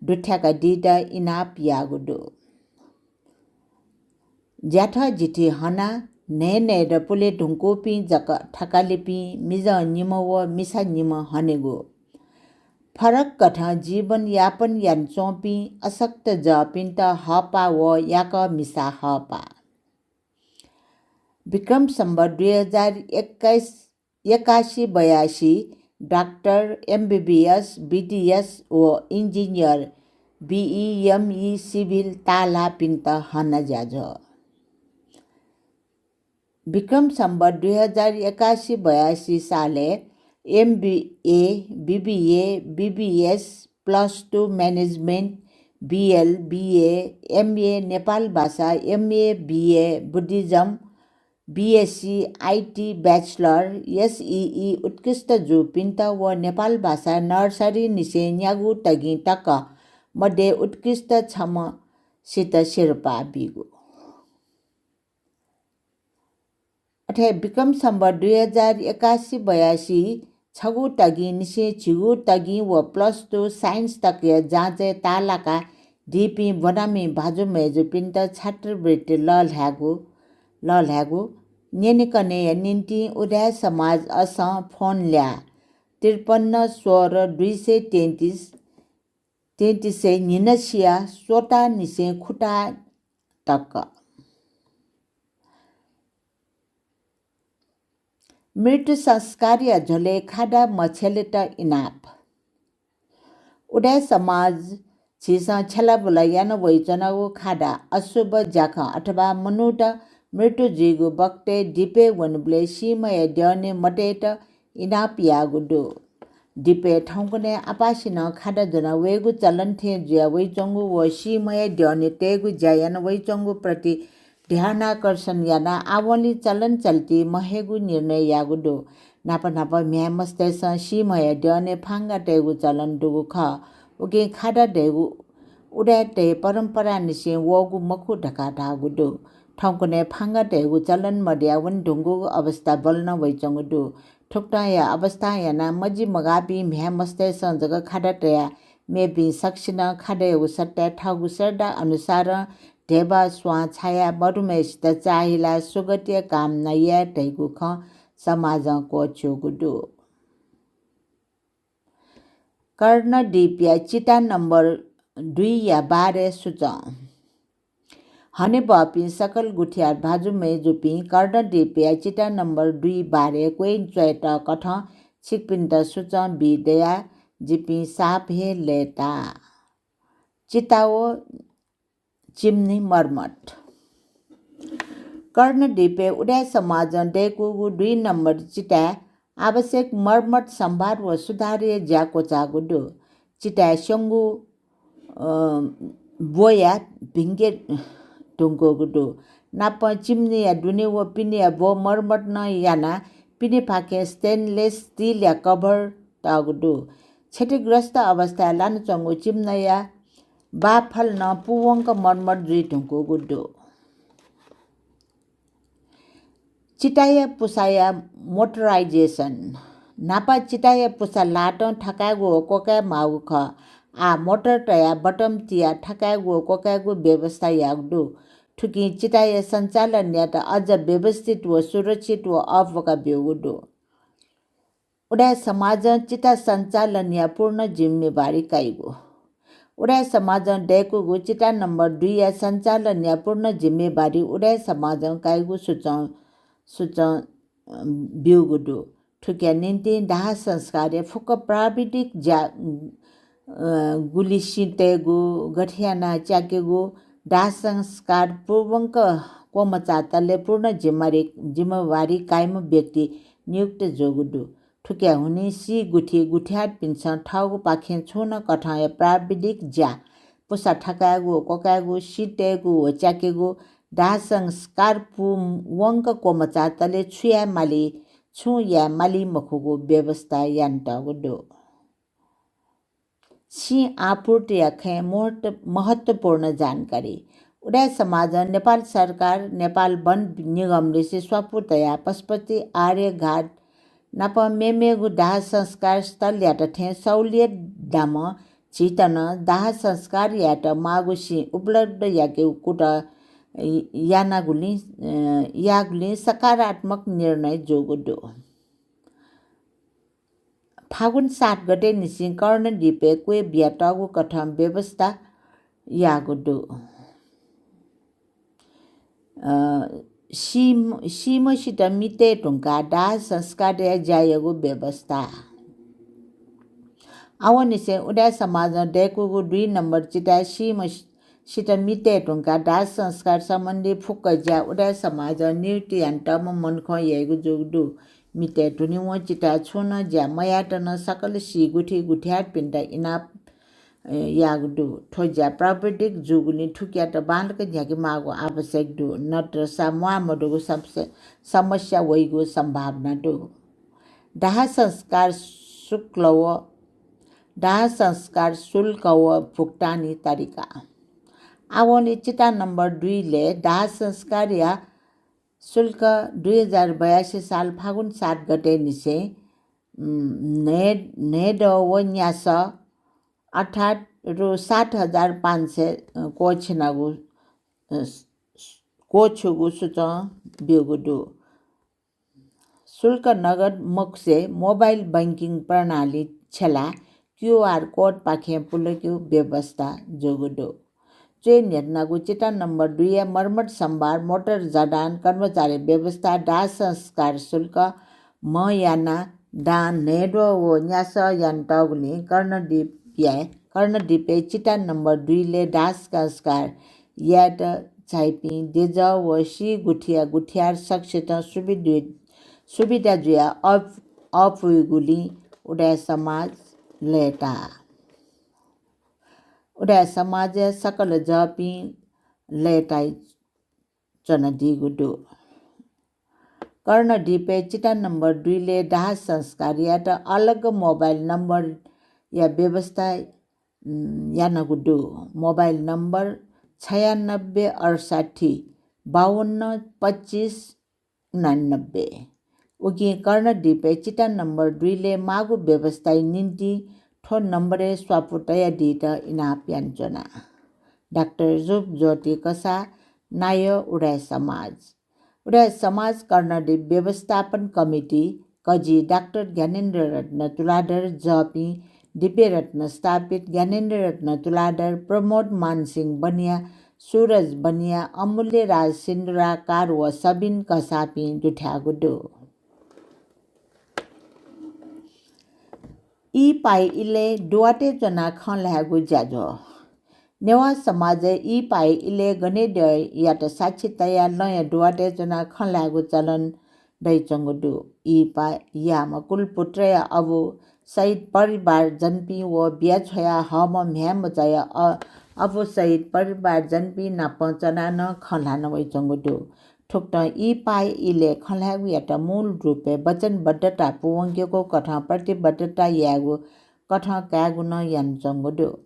दुथ्याकादीत इनाप याःगु दु। ज्याथ जिथि हनाः न्हय्‌न्हय्‌दँ पुले धुंकूपिं जक थकालिपिं मिजं निम्ह व मिसा निम्ह हनेगु। फरक कथं जीवन यापन यानाच्वंपिं अशक्त जःपिन्त हःपाः व याकः मिसा हःपाः। विक्रम सम्वत् दुई हजार एक्काइस, एकासी बयासी डाक्टर, एमबीबीएस, बीडीएस व इन्जिनियर, बीई, एमई, सिभिल ताःलाःपिन्त हना ज्याझ्वः। विक्रम सम्वत् दुई हजार एकासी बयासी सालय् MBA, BBA, BBS, plus two management, BL, BA, MA Nepal Bhasha, MA, BA Buddhism, BSc IT bachelor, SEE उत्कृष्ट जूपिन्त व नेपाल भाषा नर्सरीनिसें न्यागू तगिं तक मध्ये उत्कृष्ट छम्हसित सिरपाः बीगु। अथे विक्रम सम्वत् दुई हजार एकासी बयासी छगू तगिंनिसें झिगू तगिं व प्लस टू साइन्स तकया जाँचय् ताःलाकादीपिं ब्वनामि भाजु मय्‌जुपिन्त छात्रवृत्ति लःल्हायेगु, लःल्हायेगु न्यनेकनेया निंतिं उदाय् समाज असं फोन ल्याः, त्रिपन्न सोह्र दुई सय तेत्तिस, तेत्तिसय् न्हिनसिया स्वताःनिसें खुताः तक। मृत्यु संस्कारया झ्वलय् खादा मछ्यलेत इनाप। उदाय् समाज झीसं छ्यलाबुला याना वइच्वनागु खादा अशुभ ज्याखँ अथवा मनूत मृत्यु जुइगु बखतय् दिपय् वनेबलय् सीम्हया द्यःने मतयेत इनाप याःगु दु। दिपय् थौंकन्हय् आपासिनं खादा ज्वना वयेगु चलन थें जुया वइच्वंगु व सीम्हया द्यःने तयेगु ज्या याना वइच्वंगु प्रति ध्यानाकर्षण यानाः आवंलि चलन चल्ति महयेगु निर्णय याःगु दु। न्हापा न्हापा म्ह्याय् मस्तय्‌सं सीम्हया द्यःने फांगा तयेगु चलन दुगु खः। उकिं खादा धयागु उदाय्‌तय् परम्परानिसें वःगु मखु धकाः धाःगु दु। थौंकन्हय् फांगा तयेगु चलन मदया वने धुंकूगु अवस्था बल्लाना वइच्वंगु दु। थुकथंया अवस्थां यानाः मजि मगाःपिं म्ह्याय् मस्तय्‌सं जक खादा तयाः मेपिं सकसिनं खादायागु सट्टाय् थःगु श्रद्धा अनुसारं ध्यबा स्वां छायाः मदुम्हय्‌सित चाःहिलाः सुगतिया कामना याये धइगु खँ समाजं क्वःछ्यूगु दु। कर्णदीपया चिता नम्बर दुईया बारे सूचं। हनेबहःपिं सकल गुथियार भाजु मय्‌जुपिं, कर्णदीपया चिता नम्बर दुई बारे क्वय् च्वयेत कथं छिकपिन्त सूचं बी दयाः जिपिं साप हे लय्‌ता। चिता व चिम्नी मर्मत। कर्णदीपय् उदाय् समाजं दय्‌कूगु दुई नम्बर चिताय् आवश्यक मर्मत, सम्भार व सुधारया ज्या क्वचाःगु दु। चिताय् स्यंगू, अ, ब्वया भिंके धुंकूगु दु। नापं चिम्नीया दुने व पिनेया ब्व मर्मत नं यानाः पिनेपाखें stainless steelया cover तःगु दु। क्षतिग्रस्त अवस्थाय् लानाच्वंगु चिम्नया बाफल नं पूवंक मर्मत जुइ धुंकूगु दु। चिताया पुसाया motorization। न्हापा चिताया पुसा लातं थकायेगु व क्वकाये माःगु खः। आः मोटर तयाः बटम तियाः थकायेगु व क्वकायेगु व्यवस्था याःगु दु। थुकिं चिताया सञ्चालन यायेत अझ व्यवस्थित व सुरक्षित व अःपुका ब्यूगु दु। उदाय् समाजं चिता सञ्चालनया पूर्ण जिम्मेवारी काइगु। उदाय् समाजं दय्कूगु चिता नम्बर दुईया सञ्चालनया पूर्ण जिम्मेवारी उदाय् समाजं काइगु सुचं, सुचं, अ, ब्यूगु दु। थुकिया निंतिं दाह संस्कारया फुक्क प्राविधिक ज्या, अ, गुलि सिँ तयेगु, गथे यानाः च्याकेगु, दाह संस्कार पूर्वंक क्वमचातले पूर्ण जिम्मेवारी, जिम्मेवारी काइम्ह व्यक्ति नियुक्त जूगु दु। थुकिया हुनिं सी गुथि गुथियारपिन्सं थःगुपाखें छुं नं कथंया प्राविधिक ज्या, पुसा थकायेगु, क्वकायेगु, सिँ तयेगु व च्याकेगु, दाह संस्कार पूवंक क्वमचातले छु याये माली, छुं याये माली मखुगु व्यवस्था यानातःगु दु। सिँ आपूर्तिया खँय् महत्व-, महत्वपूर्ण जानकारी। उदाय् समाजं नेपाल सरकार, नेपाल वन निगमलिसे स्वापू तयाः पशुपति आर्यघाट नाप मेमेगु दाह संस्कार स्थलयात थें सहुलियत दामं झीत नं दाह संस्कार यायेत माःगु सिँ उपलब्ध याकेगु कुतः यानागुलिं, अ, याःगुलिं सकारात्मक निर्णय जूगु दु। फागुन सात गते निसें कर्णदीपय् क्वय् बियातःगु कथं व्यवस्था याःगु दु। अ, सीम-, सीम्हसित मितय् धुंकाः दाह संस्कारया ज्यायागु व्यवस्था। आवंनिसें उदाय् समाजं दय्कूगु दुई नम्बर चिताय् सीम्हसित मितय् धुंकाः दाह संस्कार सम्बन्धी फुक्क ज्या उदाय् समाजं नियुक्ति यानातःम्ह मनुखं याइगु जूगु दु। मितय् दुनेवं चिताय् छुं नं ज्या मयायेत नं सकल सी गुथि गुथियारपिन्त इनाप, अ, याःगु दु। थ्व ज्या प्राविधिक जूगुलिं थुकियात बांलाक न्ह्याके माःगु आवश्यक दु, नत्रसा म्वाः मदुगु समस्या, समस्या वइगु सम्भावना दु। दाह संस्कार शुक्ल व, दाह संस्कार शुल्क व भुक्तानी तरिका। आवंलि चिता नम्बर दुईलय् दाह संस्कारया शुल्क दुई हजार बयासी साल फागुन सात गते निसें, उम्, न्हय्-, न्हय्दः व न्यासः अर्थात् रु सात हजार पाँच सय, अ, क्वःछिनागु, अ, स-, स-, क्वःछिगु सुचं ब्यूगु दु। शुल्क नगद मखुसें मोबाइल बैंकिङ प्रणाली छ्यलाः क्यूआर कोडपाखें पुलकेगु व्यवस्था जूगु दु। च्वय् न्ह्यथनागु चिता नम्बर दुईया मर्मत सम्भार, मोटर जडान, कर्मचारी व्यवस्था, दाह संस्कार शुल्क म्ह यानाः दां न्हय्द्वः व न्यासः यानातःगुलिं कर्णदीपया, कर्णदीपय् चिता नम्बर दुईलय् दाह संस्कार यायेत झाइपिं देजः व सी गुथिया गुथियार सकसितं सुविधि-, सुविधा जुयाः अप-, अःपुइगुलिं उदाय् समाज लय्ताः। उदाय् समाजया सकल जःपिं लय्ताइ च्वनादीगु दु। कर्णदीपय् चिता नम्बर दुईलय् दाह संस्कार यायेत अलग मोबाइल नम्बरया व्यवस्था, उम्, यानागु दु। मोबाइल नम्बर छयानब्बे अडसट्ठी बाउन्न पच्चिस उनानब्बे। उकिं कर्णदीपय् चिता नम्बर दुईलय् माःगु व्यवस्थाया निंतिं थ्व नम्बरय् स्वापू तयादीत इनाप यानाच्वना। डाक्टर रूपज्योति कसाः, नायः उदाय् समाज। उदाय् समाज कर्णदीप व्यवस्थापन कमिटी, कजि डाक्टर ज्ञानेन्द्र रत्न तुलाधर, जःपिं दिव्यरत्न स्थापित, ज्ञानेन्द्र रत्न तुलाधर, प्रमोद मानसिंह बनिया, सुरज बनिया, अमूल्य राज सिन्दुराकार व सबिन कसाःपिं दुथ्याःगु दु। इहिपाया इलय् दुवातय् च्वनाः खँ ल्हायेगु ज्याझ्वः। नेवाः समाजय् इहिपाया इलय् गनेद्यःयात साक्षी तयाः लँया दुवातय् च्वनाः खँ ल्हायेगु चलन दइच्वंगु दु। इहिपा याःम्ह कुलपुत्रया अबु सहित परिवारजनपिं व बिया छ्वया हःम्ह म्ह्याय्मचाया अ-, अबु सहित परिवारजनपिं नाप च्वनाः नं खँ ल्हाना वइच्वंगु दु। थुकथं इहिपाया इलय् खँ ल्हायेगुयात मूल रूपय् वचनबद्धता पूवंकेगु कथं प्रतिबद्धता यायेगु कथं कायेगु नं यानाच्वंगु दु।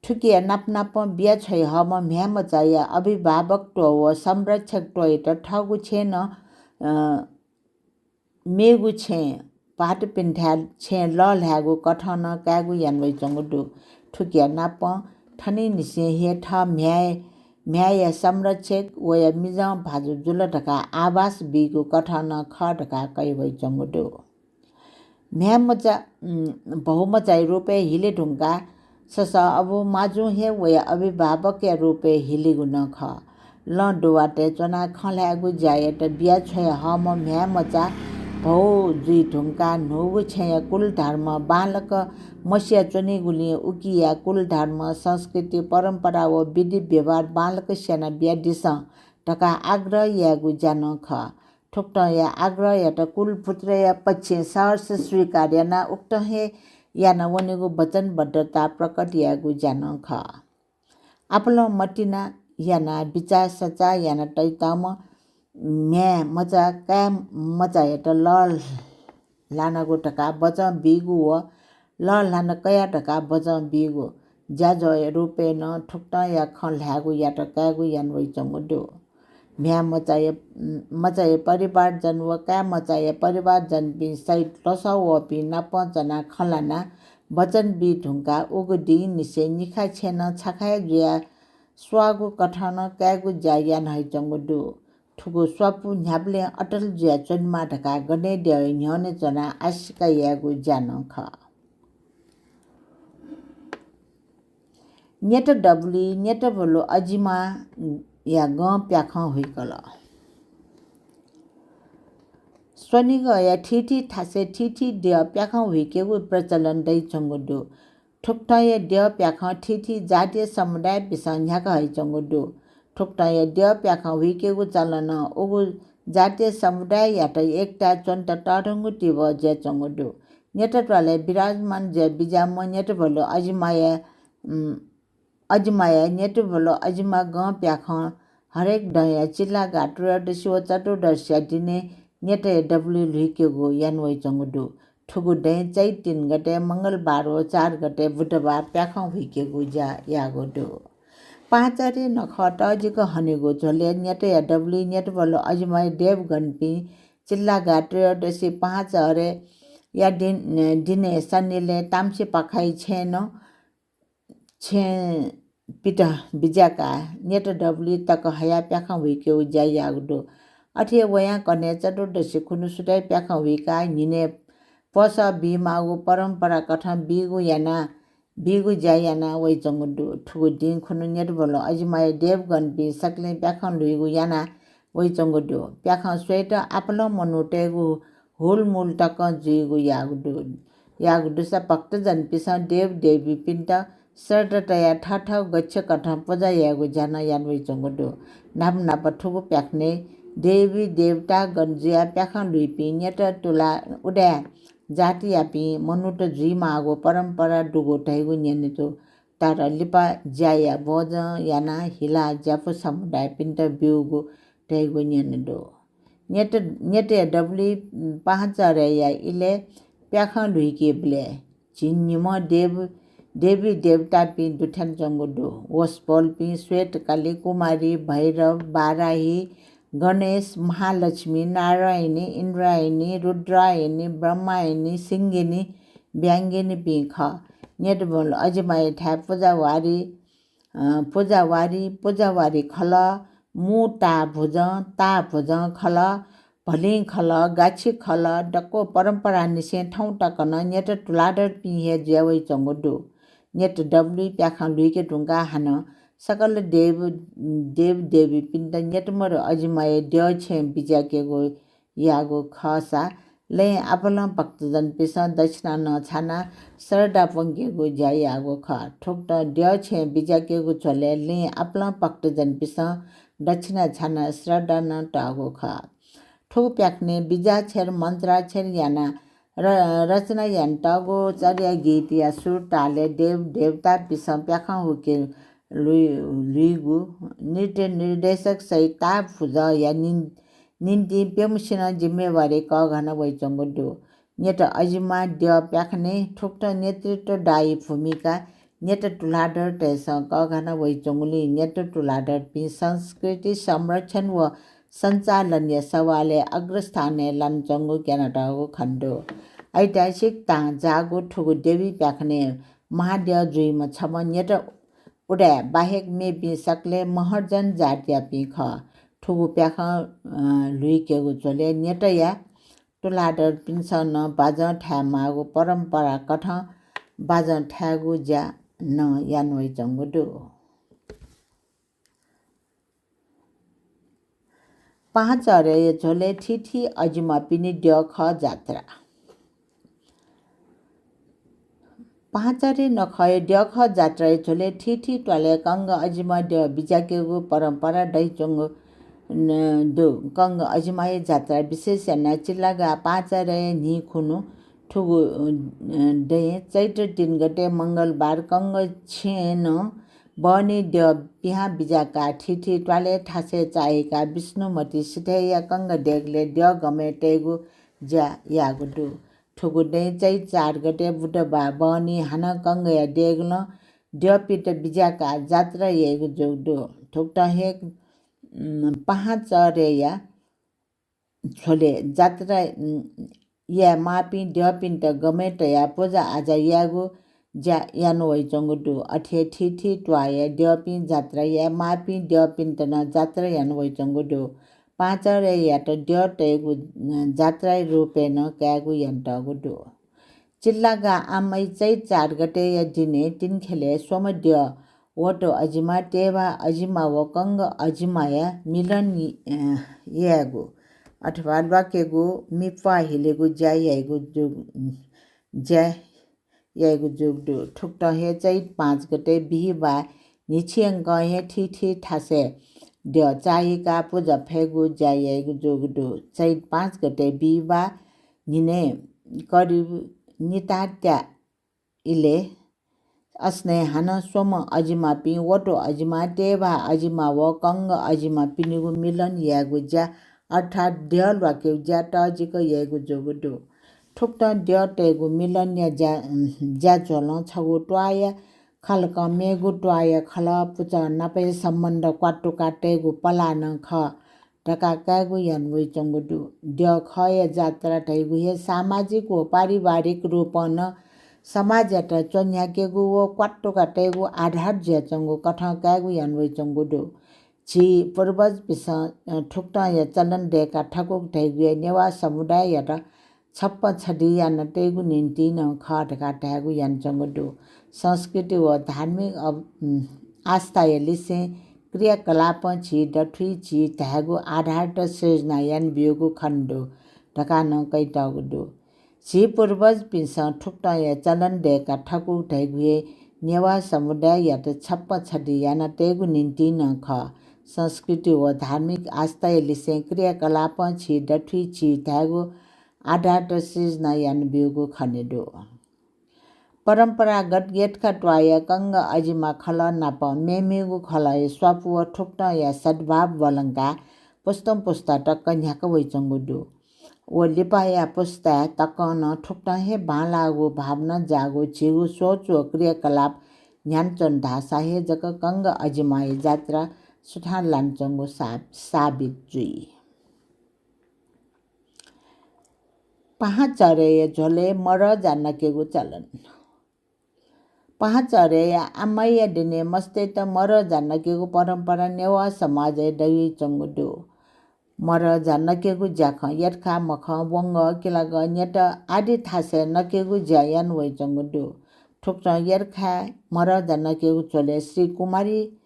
थुकिया नाप नापं बिया छ्वया हःम्ह म्ह्याय्मचाया अभिभावकत्व व संरक्षकत्वयात थःगु छेँय् नं, अ, मेगु छेँय् भाःतपिन्थाय् छेँय् लःल्हायेगु कथं नं कायेगु याना वइच्वंगु दु। थुकिया नापं थनिंनिसें हे थः म्ह्याय्, म्ह्याय्‌या संरक्षक, वया मिजं भाजु जुल धकाः आभास बीगु कथं नं खः धकाः कयावइच्वंगु दु। म्ह्याय्‌मचा, उम्, भौमचाया रूपय् हिले धुंकाः ससः अबु माजुं हे वया अभिभावकया रूपय् हिलीगु नं खः। लँ दुवातय् च्वनाः खँ ल्हायेगु ज्यायात बिया छ्वया हःम्ह म्ह्याय्‌मचा भौ जुइ धुंकाः न्हूगु छेँया कुलधर्म बांलाक मसिया च्वनीगुलिं उकिया कुलधर्म, संस्कृति, परम्परा व विधि व्यवहार बांलाक स्यना बियादिसँ धकाः आग्रह यायेगु ज्या नं खः। थुकथंया आग्रहयात कुलपुत्रया पक्षं सहर्ष स्वीकार यानाः उकथं हे याना वनेगु वचनबद्धता प्रकट यायेगु ज्या नं खः। आपालं मतिना यानाः बिचाः सचाः याना तइतःम्ह म्ह्याय्‌मचा काय्‌मचायात लःल्हानागु धकाः बचं बीगु व लःल्हाना कया धकाः बचं बीगु ज्याझ्वःया रूपय् नं थुकथंया खँ ल्हायेगु यात कायेगु याना वइच्वंगु दु। म्ह्याय्‌मचाया, मचाया परिवारजन व काय्‌मचाया परिवारजनपिं सहित ल्वसः वःपिं नाप च्वनाः खँ ल्हानाः वचन बी धुंकाः उगु दिंनिसें निखा छेँ नं छखा हे जुयाः स्वाःगु कथं नं कायेगु ज्या याना हइच्वंगु दु। थुगु स्वापू न्ह्याबलें अटल जुयाच्वनेमा धकाः गनेद्यःया न्ह्यःने च्वनाः आशिका यायेगु ज्या नं खः। न्यत दबुलिइ न्यत भलु अजिमाया गं प्याखं हुइकल। स्वनिगःया थीथी थासय् थीथी द्यः प्याखं हुइकेगु प्रचलन दइच्वंगु दु। थुकथंया द्यः प्याखं थीथी जातीय समुदायपिसं न्ह्याका हइच्वंगु दु। थुकथंया द्यः प्याखं हुइकेगु चलनं उगु जातीय समुदाययात एकता च्वनेत तःधंगु तिबः जुयाच्वंगु दु। न्यत त्वालय् विराजमान जुया बिज्याःम्ह न्यत भलु अजिमाया, उम्, अजिमाया न्यत भलु अजिमा गं प्याखं हरेक दँया चिल्लागाः त्रयोदशी व चतुर्दशीया दिनय् न्यतया दबुलिइ ल्हुइकेगु याना वइच्वंगु दु। थुगु दँय् चैत तीन गते मंगलबार व चार गते बुधबार प्याखं हुइकेगु ज्या याःगु दु। पाहांचह्रे नखः तःजिक हनेगु झ्वलय् न्यतया दबुलिइ न्यत भलु अजिमाया देवगणपिं चिल्लागाः त्रयोदशी पाहांचह्रेया दिन, दिनय् सनिलय् ताम्सिपाखाय् छेँनं छेँ पित बिज्याकाः न्यत दबुलिइ तक हयाः प्याखं हुइकेगु ज्या याःगु दु। अथे हे वयां कन्हय् चतुर्दशी खुन्हु सुथय् प्याखं हुइकाः न्हिनय् पसः बीमाःगु परम्परा कथं बीगु याना, बीगु ज्या याना वइच्वंगु दु। थुगु दिं खुन्हु न्यत भलु अजिमाया देवगणपिं सकलें प्याखं ल्हुइगु याना वइच्वंगु दु। प्याखं स्वयेत आपालं मनूतय्‌गु हुलमुल तकं जुइगु याःगु दु। याःगु दुसा भक्तजनपिसं देवदेवीपिन्त श्रद्धा तयाः थःथःगु गच्छे कथं पुजा यायेगु ज्या नं याना वइच्वंगु दु। न्हापा न्हापा थुगु प्याखनय् देवी देवतागण जुयाः प्याखं ल्हुइपिं न्यत तुला उदाय् जातियापिं मनूत जुइमाःगु परम्परा दुगु धइगु न्यने दु। तर लिपा ज्याया बोझं यानाः हिलाः ज्यापु समुदायपिन्त ब्यूगु धइगु न्यने दु। न्यत, न्यतया दबुलिइ पाहांचह्रेया इलय् प्याखं ल्हुइकेबलय् झिंनिम्ह देव, देवी देवतापिं दुथ्यानाच्वंगु दु। वसपोलपिं श्वेतकाली, कुमारी, भैरव, बाराही, गणेश, महालक्ष्मी, नारायणी, इन्द्रायणी, रुद्रायणी, ब्रह्मायणी, सिंगिनी, ब्याङ्गिनीपिं खः। न्यत भलु अजिमायाथाय् पुजावारी, अ, पुजावारी, पुजावारी खलः, मू ताःभुजं, ताःभुजं खलः, भलिं खलः, गाछि खलः, दक्व परम्परानिसें थौं तक नं न्यत तुलाधरपिं हे जुया वइच्वंगु दु। न्यत दबुलिइ प्याखं ल्हुइके धुंकाः हानं सकल देव, देवदेवीपिन्त न्यत मरु अजिमाया द्यः छेँ बिज्याकेगु याःगु खःसा लँय् आपालं भक्तजनपिसं दक्षिणा नं छानाः श्रद्धा प्वंकेगु ज्या याःगु खः। थुकथं द्यः छेँ बिज्याकेगु झ्वलय् लँय् आपालं भक्तजनपिसं दक्षिणा छानाः श्रद्धा नं तःगु खः। थुगु प्याखनय् बिजाक्षर, मन्त्राक्षर यानाः र-, रचना यानातःगु चर्या गीतया सुर तालय् देव देवतापिसं प्याखं हुइके ल्हुइ-, ल्हुइगु नृत्य निर्देशक सहित ताःभुजंया निं-, निंतिं प्यम्हसिनं जिम्मेवारी कःघाना वइच्वंगु दु। न्यत अजिमा द्यः प्याखनय् थुकथं नेतृत्वदायी भूमिका न्यत तुलाधरतय्सं कःघाना वइच्वंगुलिं न्यत तुलाधरपिं संस्कृति संरक्षण व सञ्चालनया सवालय् अग्रस्थानय् लानाच्वंगु क्यनातःगु खने दु। ऐतिहासिक तां जाःगु थुगु देवी प्याखनय् महाद्यः जुइम्ह छम्ह न्यत उदाय् बाहेक मेपिं सकलें महर्जन जातयापिं खः। थुगु प्याखं, अ, लुइकेगु झ्वलय् न्यतया तुलाधरपिन्सं नं बाजं थायेमाःगु परम्परा कथं बाजं थायेगु ज्या नं यानावइच्वंगु दु। पाहांचह्रेया झ्वलय् थीथी अजिमापिनि द्यः खः जात्रा। पाहांचह्रे नखःया द्यः खः जात्राया झ्वलय् थीथी त्वालय् कंग अजिमा द्यः बिज्याकेगु परम्परा दइच्वंगु, न, दु। कंग अजिमाया जात्रा विशेष यानाः चिल्लागा पाहांचह्रेया न्हि खुन्हु थुगु, अ, दँय् चैत्र तीन गते मंगलबार कंग छेँनं बहनी द्यः पिहां बिज्याकाः थीथी त्वालय् थासय् चाःहिकाः विष्णुमती सिथय्‌या कंग देगलय् द्यः गमय् तयेगु ज्या याःगु दु। थुगु दँय् चैत चार गते बुधबार बहनी हानं कंगया देगलं द्यःपिन्त बिज्याकाः जात्रा याइगु जूगु दु। थुकथं हे, उम्, पाहांचह्रेया झ्वलय् जात्रा, उम्, यायेमाःपिं द्यःपिन्त गमय् तयाः पुजा आजा यायेगु ज्या यानावइच्वंगु दु। अथे हे थीथी त्वाःया द्यःपिं जात्रा यायेमाःपिं द्यःपिन्त नं जात्रा यानावइच्वंगु दु। पाहांचह्रेयात द्यः तयेगु, अ, जात्राया रूपय् नं कायेगु यानातःगु दु। चिल्लागा आम्है चैत चार गतेया दिनय् तिनिख्यलय् स्वम्ह द्यः, वटु अजिमा, तेवा अजिमा व कंग अजिमाया मिलन, अ, यायेगु अथवा ल्वाकेगु मिप्वाः हिलेगु ज्या याइगु जु-, ज्या याइगु जूगु दु। थुकथं हे चैत पाँच गते बिहिबाः न्हिच्छियंकं हे थीथी थासय् द्यः चाःहिकाः पुजा फयेगु ज्या याइगु जूगु दु। चैत पाँच गते बिहिबाः न्हिनय् करिब नितात्या इलय् असनय् हानं स्वम्ह अजिमापिं, वटु अजिमा, तेवा अजिमा व कंग अजिमापिनिगु मिलन यायेगु ज्या, अर्थात् द्यः ल्वाकेगु ज्या तःजिक याइगु जूगु दु। थुकथं द्यः तयेगु मिलनया ज्या, ज्याझ्वलं छगू त्वाःया खलकं मेगु त्वाःया खलः पुचः नाप हे सम्बन्ध क्वातुका तयेगु पलाः नं खः धकाः कायेगु यानावइच्वंगु दु। द्यः खःया जात्रा धइगु हे सामाजिक व पारिवारिक रूपं नं समाजयात च्वन्ह्याकेगु व क्वातुका तयेगु आधार जुयाच्वंगु कथं कायेगु यानावइच्वंगु दु। झी पूर्वजपिन्सं, अ, थुकथंया चलन दय्काः थकूगु धइगु हे नेवाः समुदाययात छप्पँ छधी याना तयेगु निंतिं नं खः धकाः धायेगु यानाच्वंगु दु। संस्कृति व धार्मिक अव-, उम्, आस्थाया लिसें क्रियाकलापं झी दथुइ झी धायेगु आधारत सिर्जना यानाब्यूगु खनेदु धकाः नं कयातःगु दु। झी पूर्वजपिन्सं थुकथंया चलन दय्काः थकूगु धइगु हे नेवाः समुदाययात छप्पँ छधी याना तयेगु निंतिं नं खः। संस्कृति व धार्मिक आस्थाया लिसें क्रियाकलापं झी दथुइ झी धायेगु आधारत सिर्जना यानाब्यूगु खनेदु। परम्परागत यतखा त्वाःया कंग अजिमा खलः नाप मेमेगु खलःया स्वापू व थुकथंया सद्भाव ब्वलंकाः पुस्तं पुस्ता तक न्ह्याका वइच्वंगु दु। व लिपाया पुस्ताय् तकं नं थुकथं हे बांलाःगु भावना जाःगु झीगु सोच व क्रियाकलाप न्ह्यानाच्वन धाःसा हे जक कंग अजिमाया जात्रा सुथां लानाच्वंगु सा-, साबित जुइ। पाहांचह्रेया झ्वलय् मरजा नकेगु चलन। पाहांचह्रेया आम्हया दिनय् मस्तय्त मरजा नकेगु परम्परा नेवाः समाजय् दयाच्वंगु दु। मरजा नकेगु ज्याखँ यतखा, मखं, वंगः, किलागः, न्यत आदि थासय् नकेगु ज्या यानावइच्वंगु दु। थुकथं यतखाय् मरजा नकेगु झ्वलय् श्री कुमारी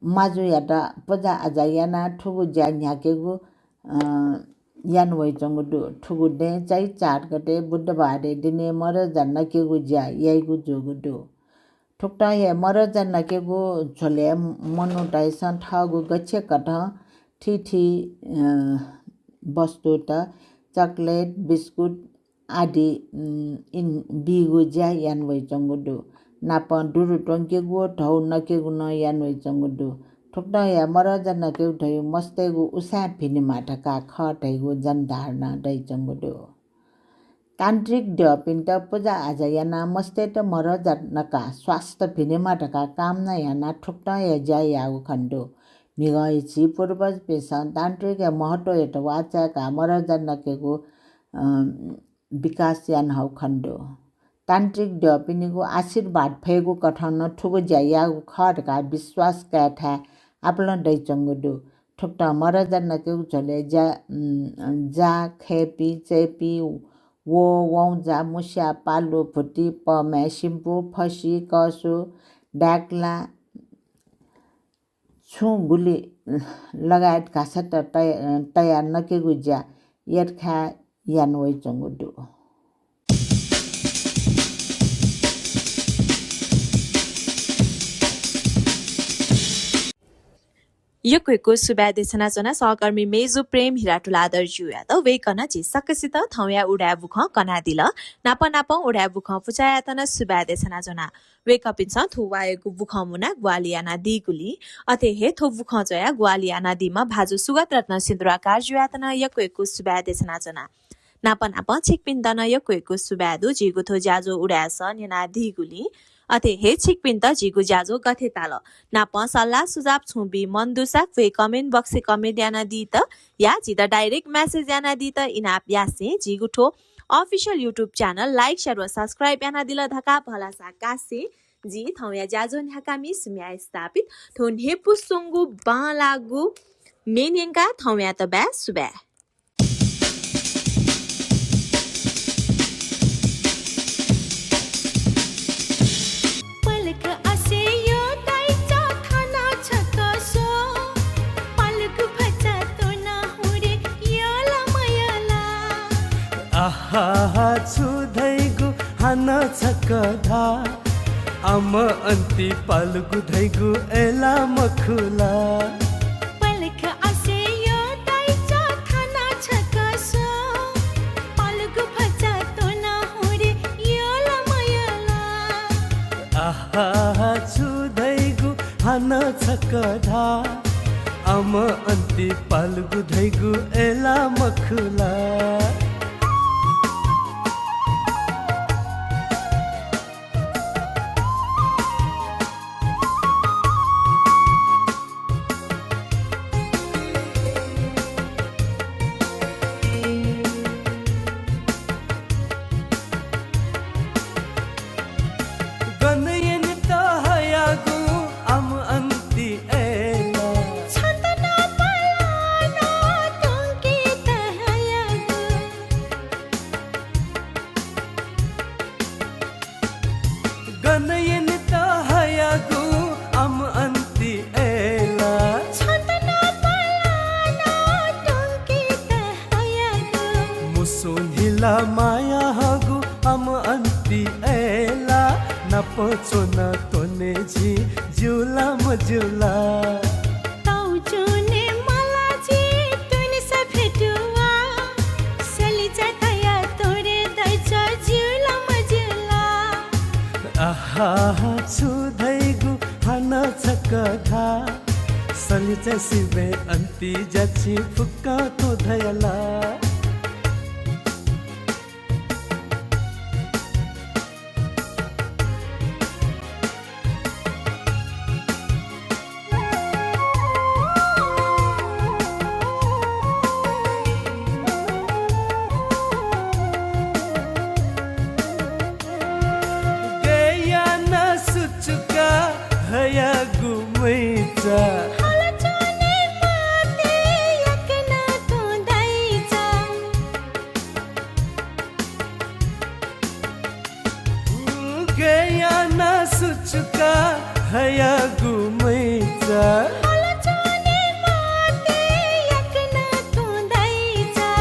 माजुयात पुजा आजा यानाः थुगु ज्या न्ह्याकेगु, अ, यानावइच्वंगु दु। थुगु दँय् चैत चार गते बुधबारया दिनय् मरजा नकेगु ज्या याइगु जूगु दु। थुकथं हे मरजा नकेगु झ्वलय् मनूतय्सं थःगु गच्छेकथं थीथी, अ, वस्तुत चकलेट, बिस्कुट आदि, उम्, इन्-, बीगु ज्या यानावइच्वंगु दु। नापं दुरु त्वंकेगु व धौ नकेगु नं यानावइच्वंगु दु। थुकथं हे मरजा नकेगु धइगु मस्तय्गु उसाँय् भिनेमा धकाः खः धइगु जनधारणा दइच्वंगु दु। तान्त्रिक द्यःपिन्त पुजा आजा यानाः मस्तय्त मरजा नकाः स्वास्थ्य भिनेमा धकाः कामना यानाः थुकथं हे ज्या याःगु खनेदु। म्हिगः हे झी पूर्वजपिन्सं तान्त्रिकया महत्वयात वाःचाय्काः मरजा नकेगु, अ, विकास यानाहःगु खनेदु। तान्त्रिक द्यःपिनिगु आशीर्वाद फयेगु कथं नं थुगु ज्या याःगु खः धकाः विश्वास कायेथाय् आपालं दइच्वंगु दु। थुकथं मरजा नकेगु झ्वलय् ज्या, उम्, जा, खय्‌पी, चय्‌पी, वो, वौंजा, मुस्या, पालु, भुति, पःमाय्, सिम्पु, फसि, कःसु, डाय्‌कला, छुं गुलि लगायत घाःसात तया-, तयार नकेगु ज्या यर्खाय् याना वइच्वंगु दु। यक्व यक्व सुभाय् देछानाच्वना सहकर्मी मेजु प्रेम हिरा तुलाधरजुयात। वय्‌कलं झी सकसित थौंया उदाय् बुखँ कनादिल। नाप नापं उदाय् बुखँ पुचःयात नं सुभाय् देछानाच्वना। वय्‌कःपिन्सं थ्व वाःयागु बुखँ मुनाः ग्वाहालि यानादीगुलिं, अथे हे थ्व बुखँ च्वयाः ग्वाहालि यानादीम्ह भाजु सुगत रत्न सिन्दुराकारजुयात नं यक्व यक्व सुभाय् देछानाच्वना। नाप नापं छिकपिन्त नं यक्व यक्व सुभाय् दु, झीगु थ्व ज्याझ्वः उदाय् सः न्यनादीगुलिं। अथे हे छिकपिन्त झीगु ज्याझ्वः गथे ताल नापं सल्लाह सुझाव छुं बी मन दुसा क्वय् comment box-य् comment यानादीत या झीत direct message यानादीत इनाप यासें झीगु थ्व official YouTube channel like, share व subscribe यानादिल धकाः भलसा कासें जि थौंया ज्याझ्वः न्ह्याकामि सुम्या स्थापित थ्व न्ह्यइपुसे च्वंगु बांलाःगु म्ये न्यंकाः थौंयात बाय् सुभाय्। पलख असे यो दाइचा थाना छकः स्व। पलख भचा त्वना हुरे यला मयला। आहा, छु धइगु हानं छकः धा। आम अन्ति पालुगु धइगु अय्‌ला मखुला। पलख असे यो दाइचा थाना छकः स्व। पालुगु भचा त्वना हुरे यला मयला। आहा, छु धइगु हानं छकः धा। आम अन्ति पालुगु धइगु अय्‌ला मखुला। गन यनेत हयागु आम अन्ति अय्‌ला। छन्त नापलाना त्वंकेत हयागु। गन यनेत हयागु आम अन्ति अय्‌ला। छन्त नापलाना त्वंकेत हयागु। मुसुं न्हिला माया हःगु आम अन्ति अय्‌ला। नाप च्वना त्वने झी ज्यू ला मज्यू ला। तौ च्वने मला झी त्वनेसा भेटुवा। सलिचा तया त्वरे दाइचा ज्यू ला मज्यू ला। आहा, छु धइगु हानं छकः धा। सलिचा सिबें अन्ति ज्या छिं फुक्कं त्वँ धयाला। गय् याना सुचुका हयागु मैचा। हल च्वने मते याकनं त्वँ दाइचा। गय् याना सुचुका हयागु मैचा। हल च्वने मते याकनं त्वँ दाइचा।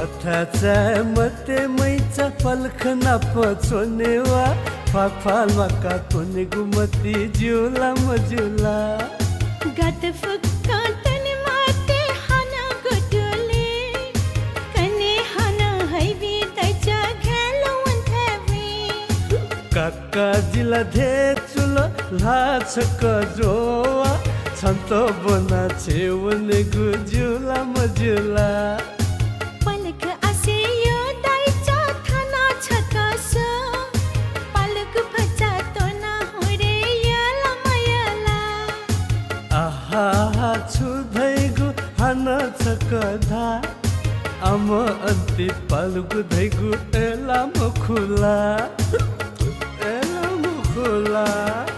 अथाचाय् मते मैचा पलख नाप च्वने वा। ख्वाःख्वाः ल्वाका त्वनेगु मति ज्यू ला मज्यू ला। गात फुक्कं तने मते हानं गुदुले। कने हानं हइबी दाइचा घय्‌ल वंथाय् वइ। काका जिला धे चुल ल्हाः छकः ज्ववा। छन्त ब्वना छेँ वनेगु ज्यू ला मज्यू ला। पलख असे यो दाइचा थाना छकः स्व। पालुगु भचा त्वना हुरे यला मयला। आहा, छु धइगु हानं छकः धा। आम अन्ति पालुगु धइगु अय्‌ला मखुला। ला।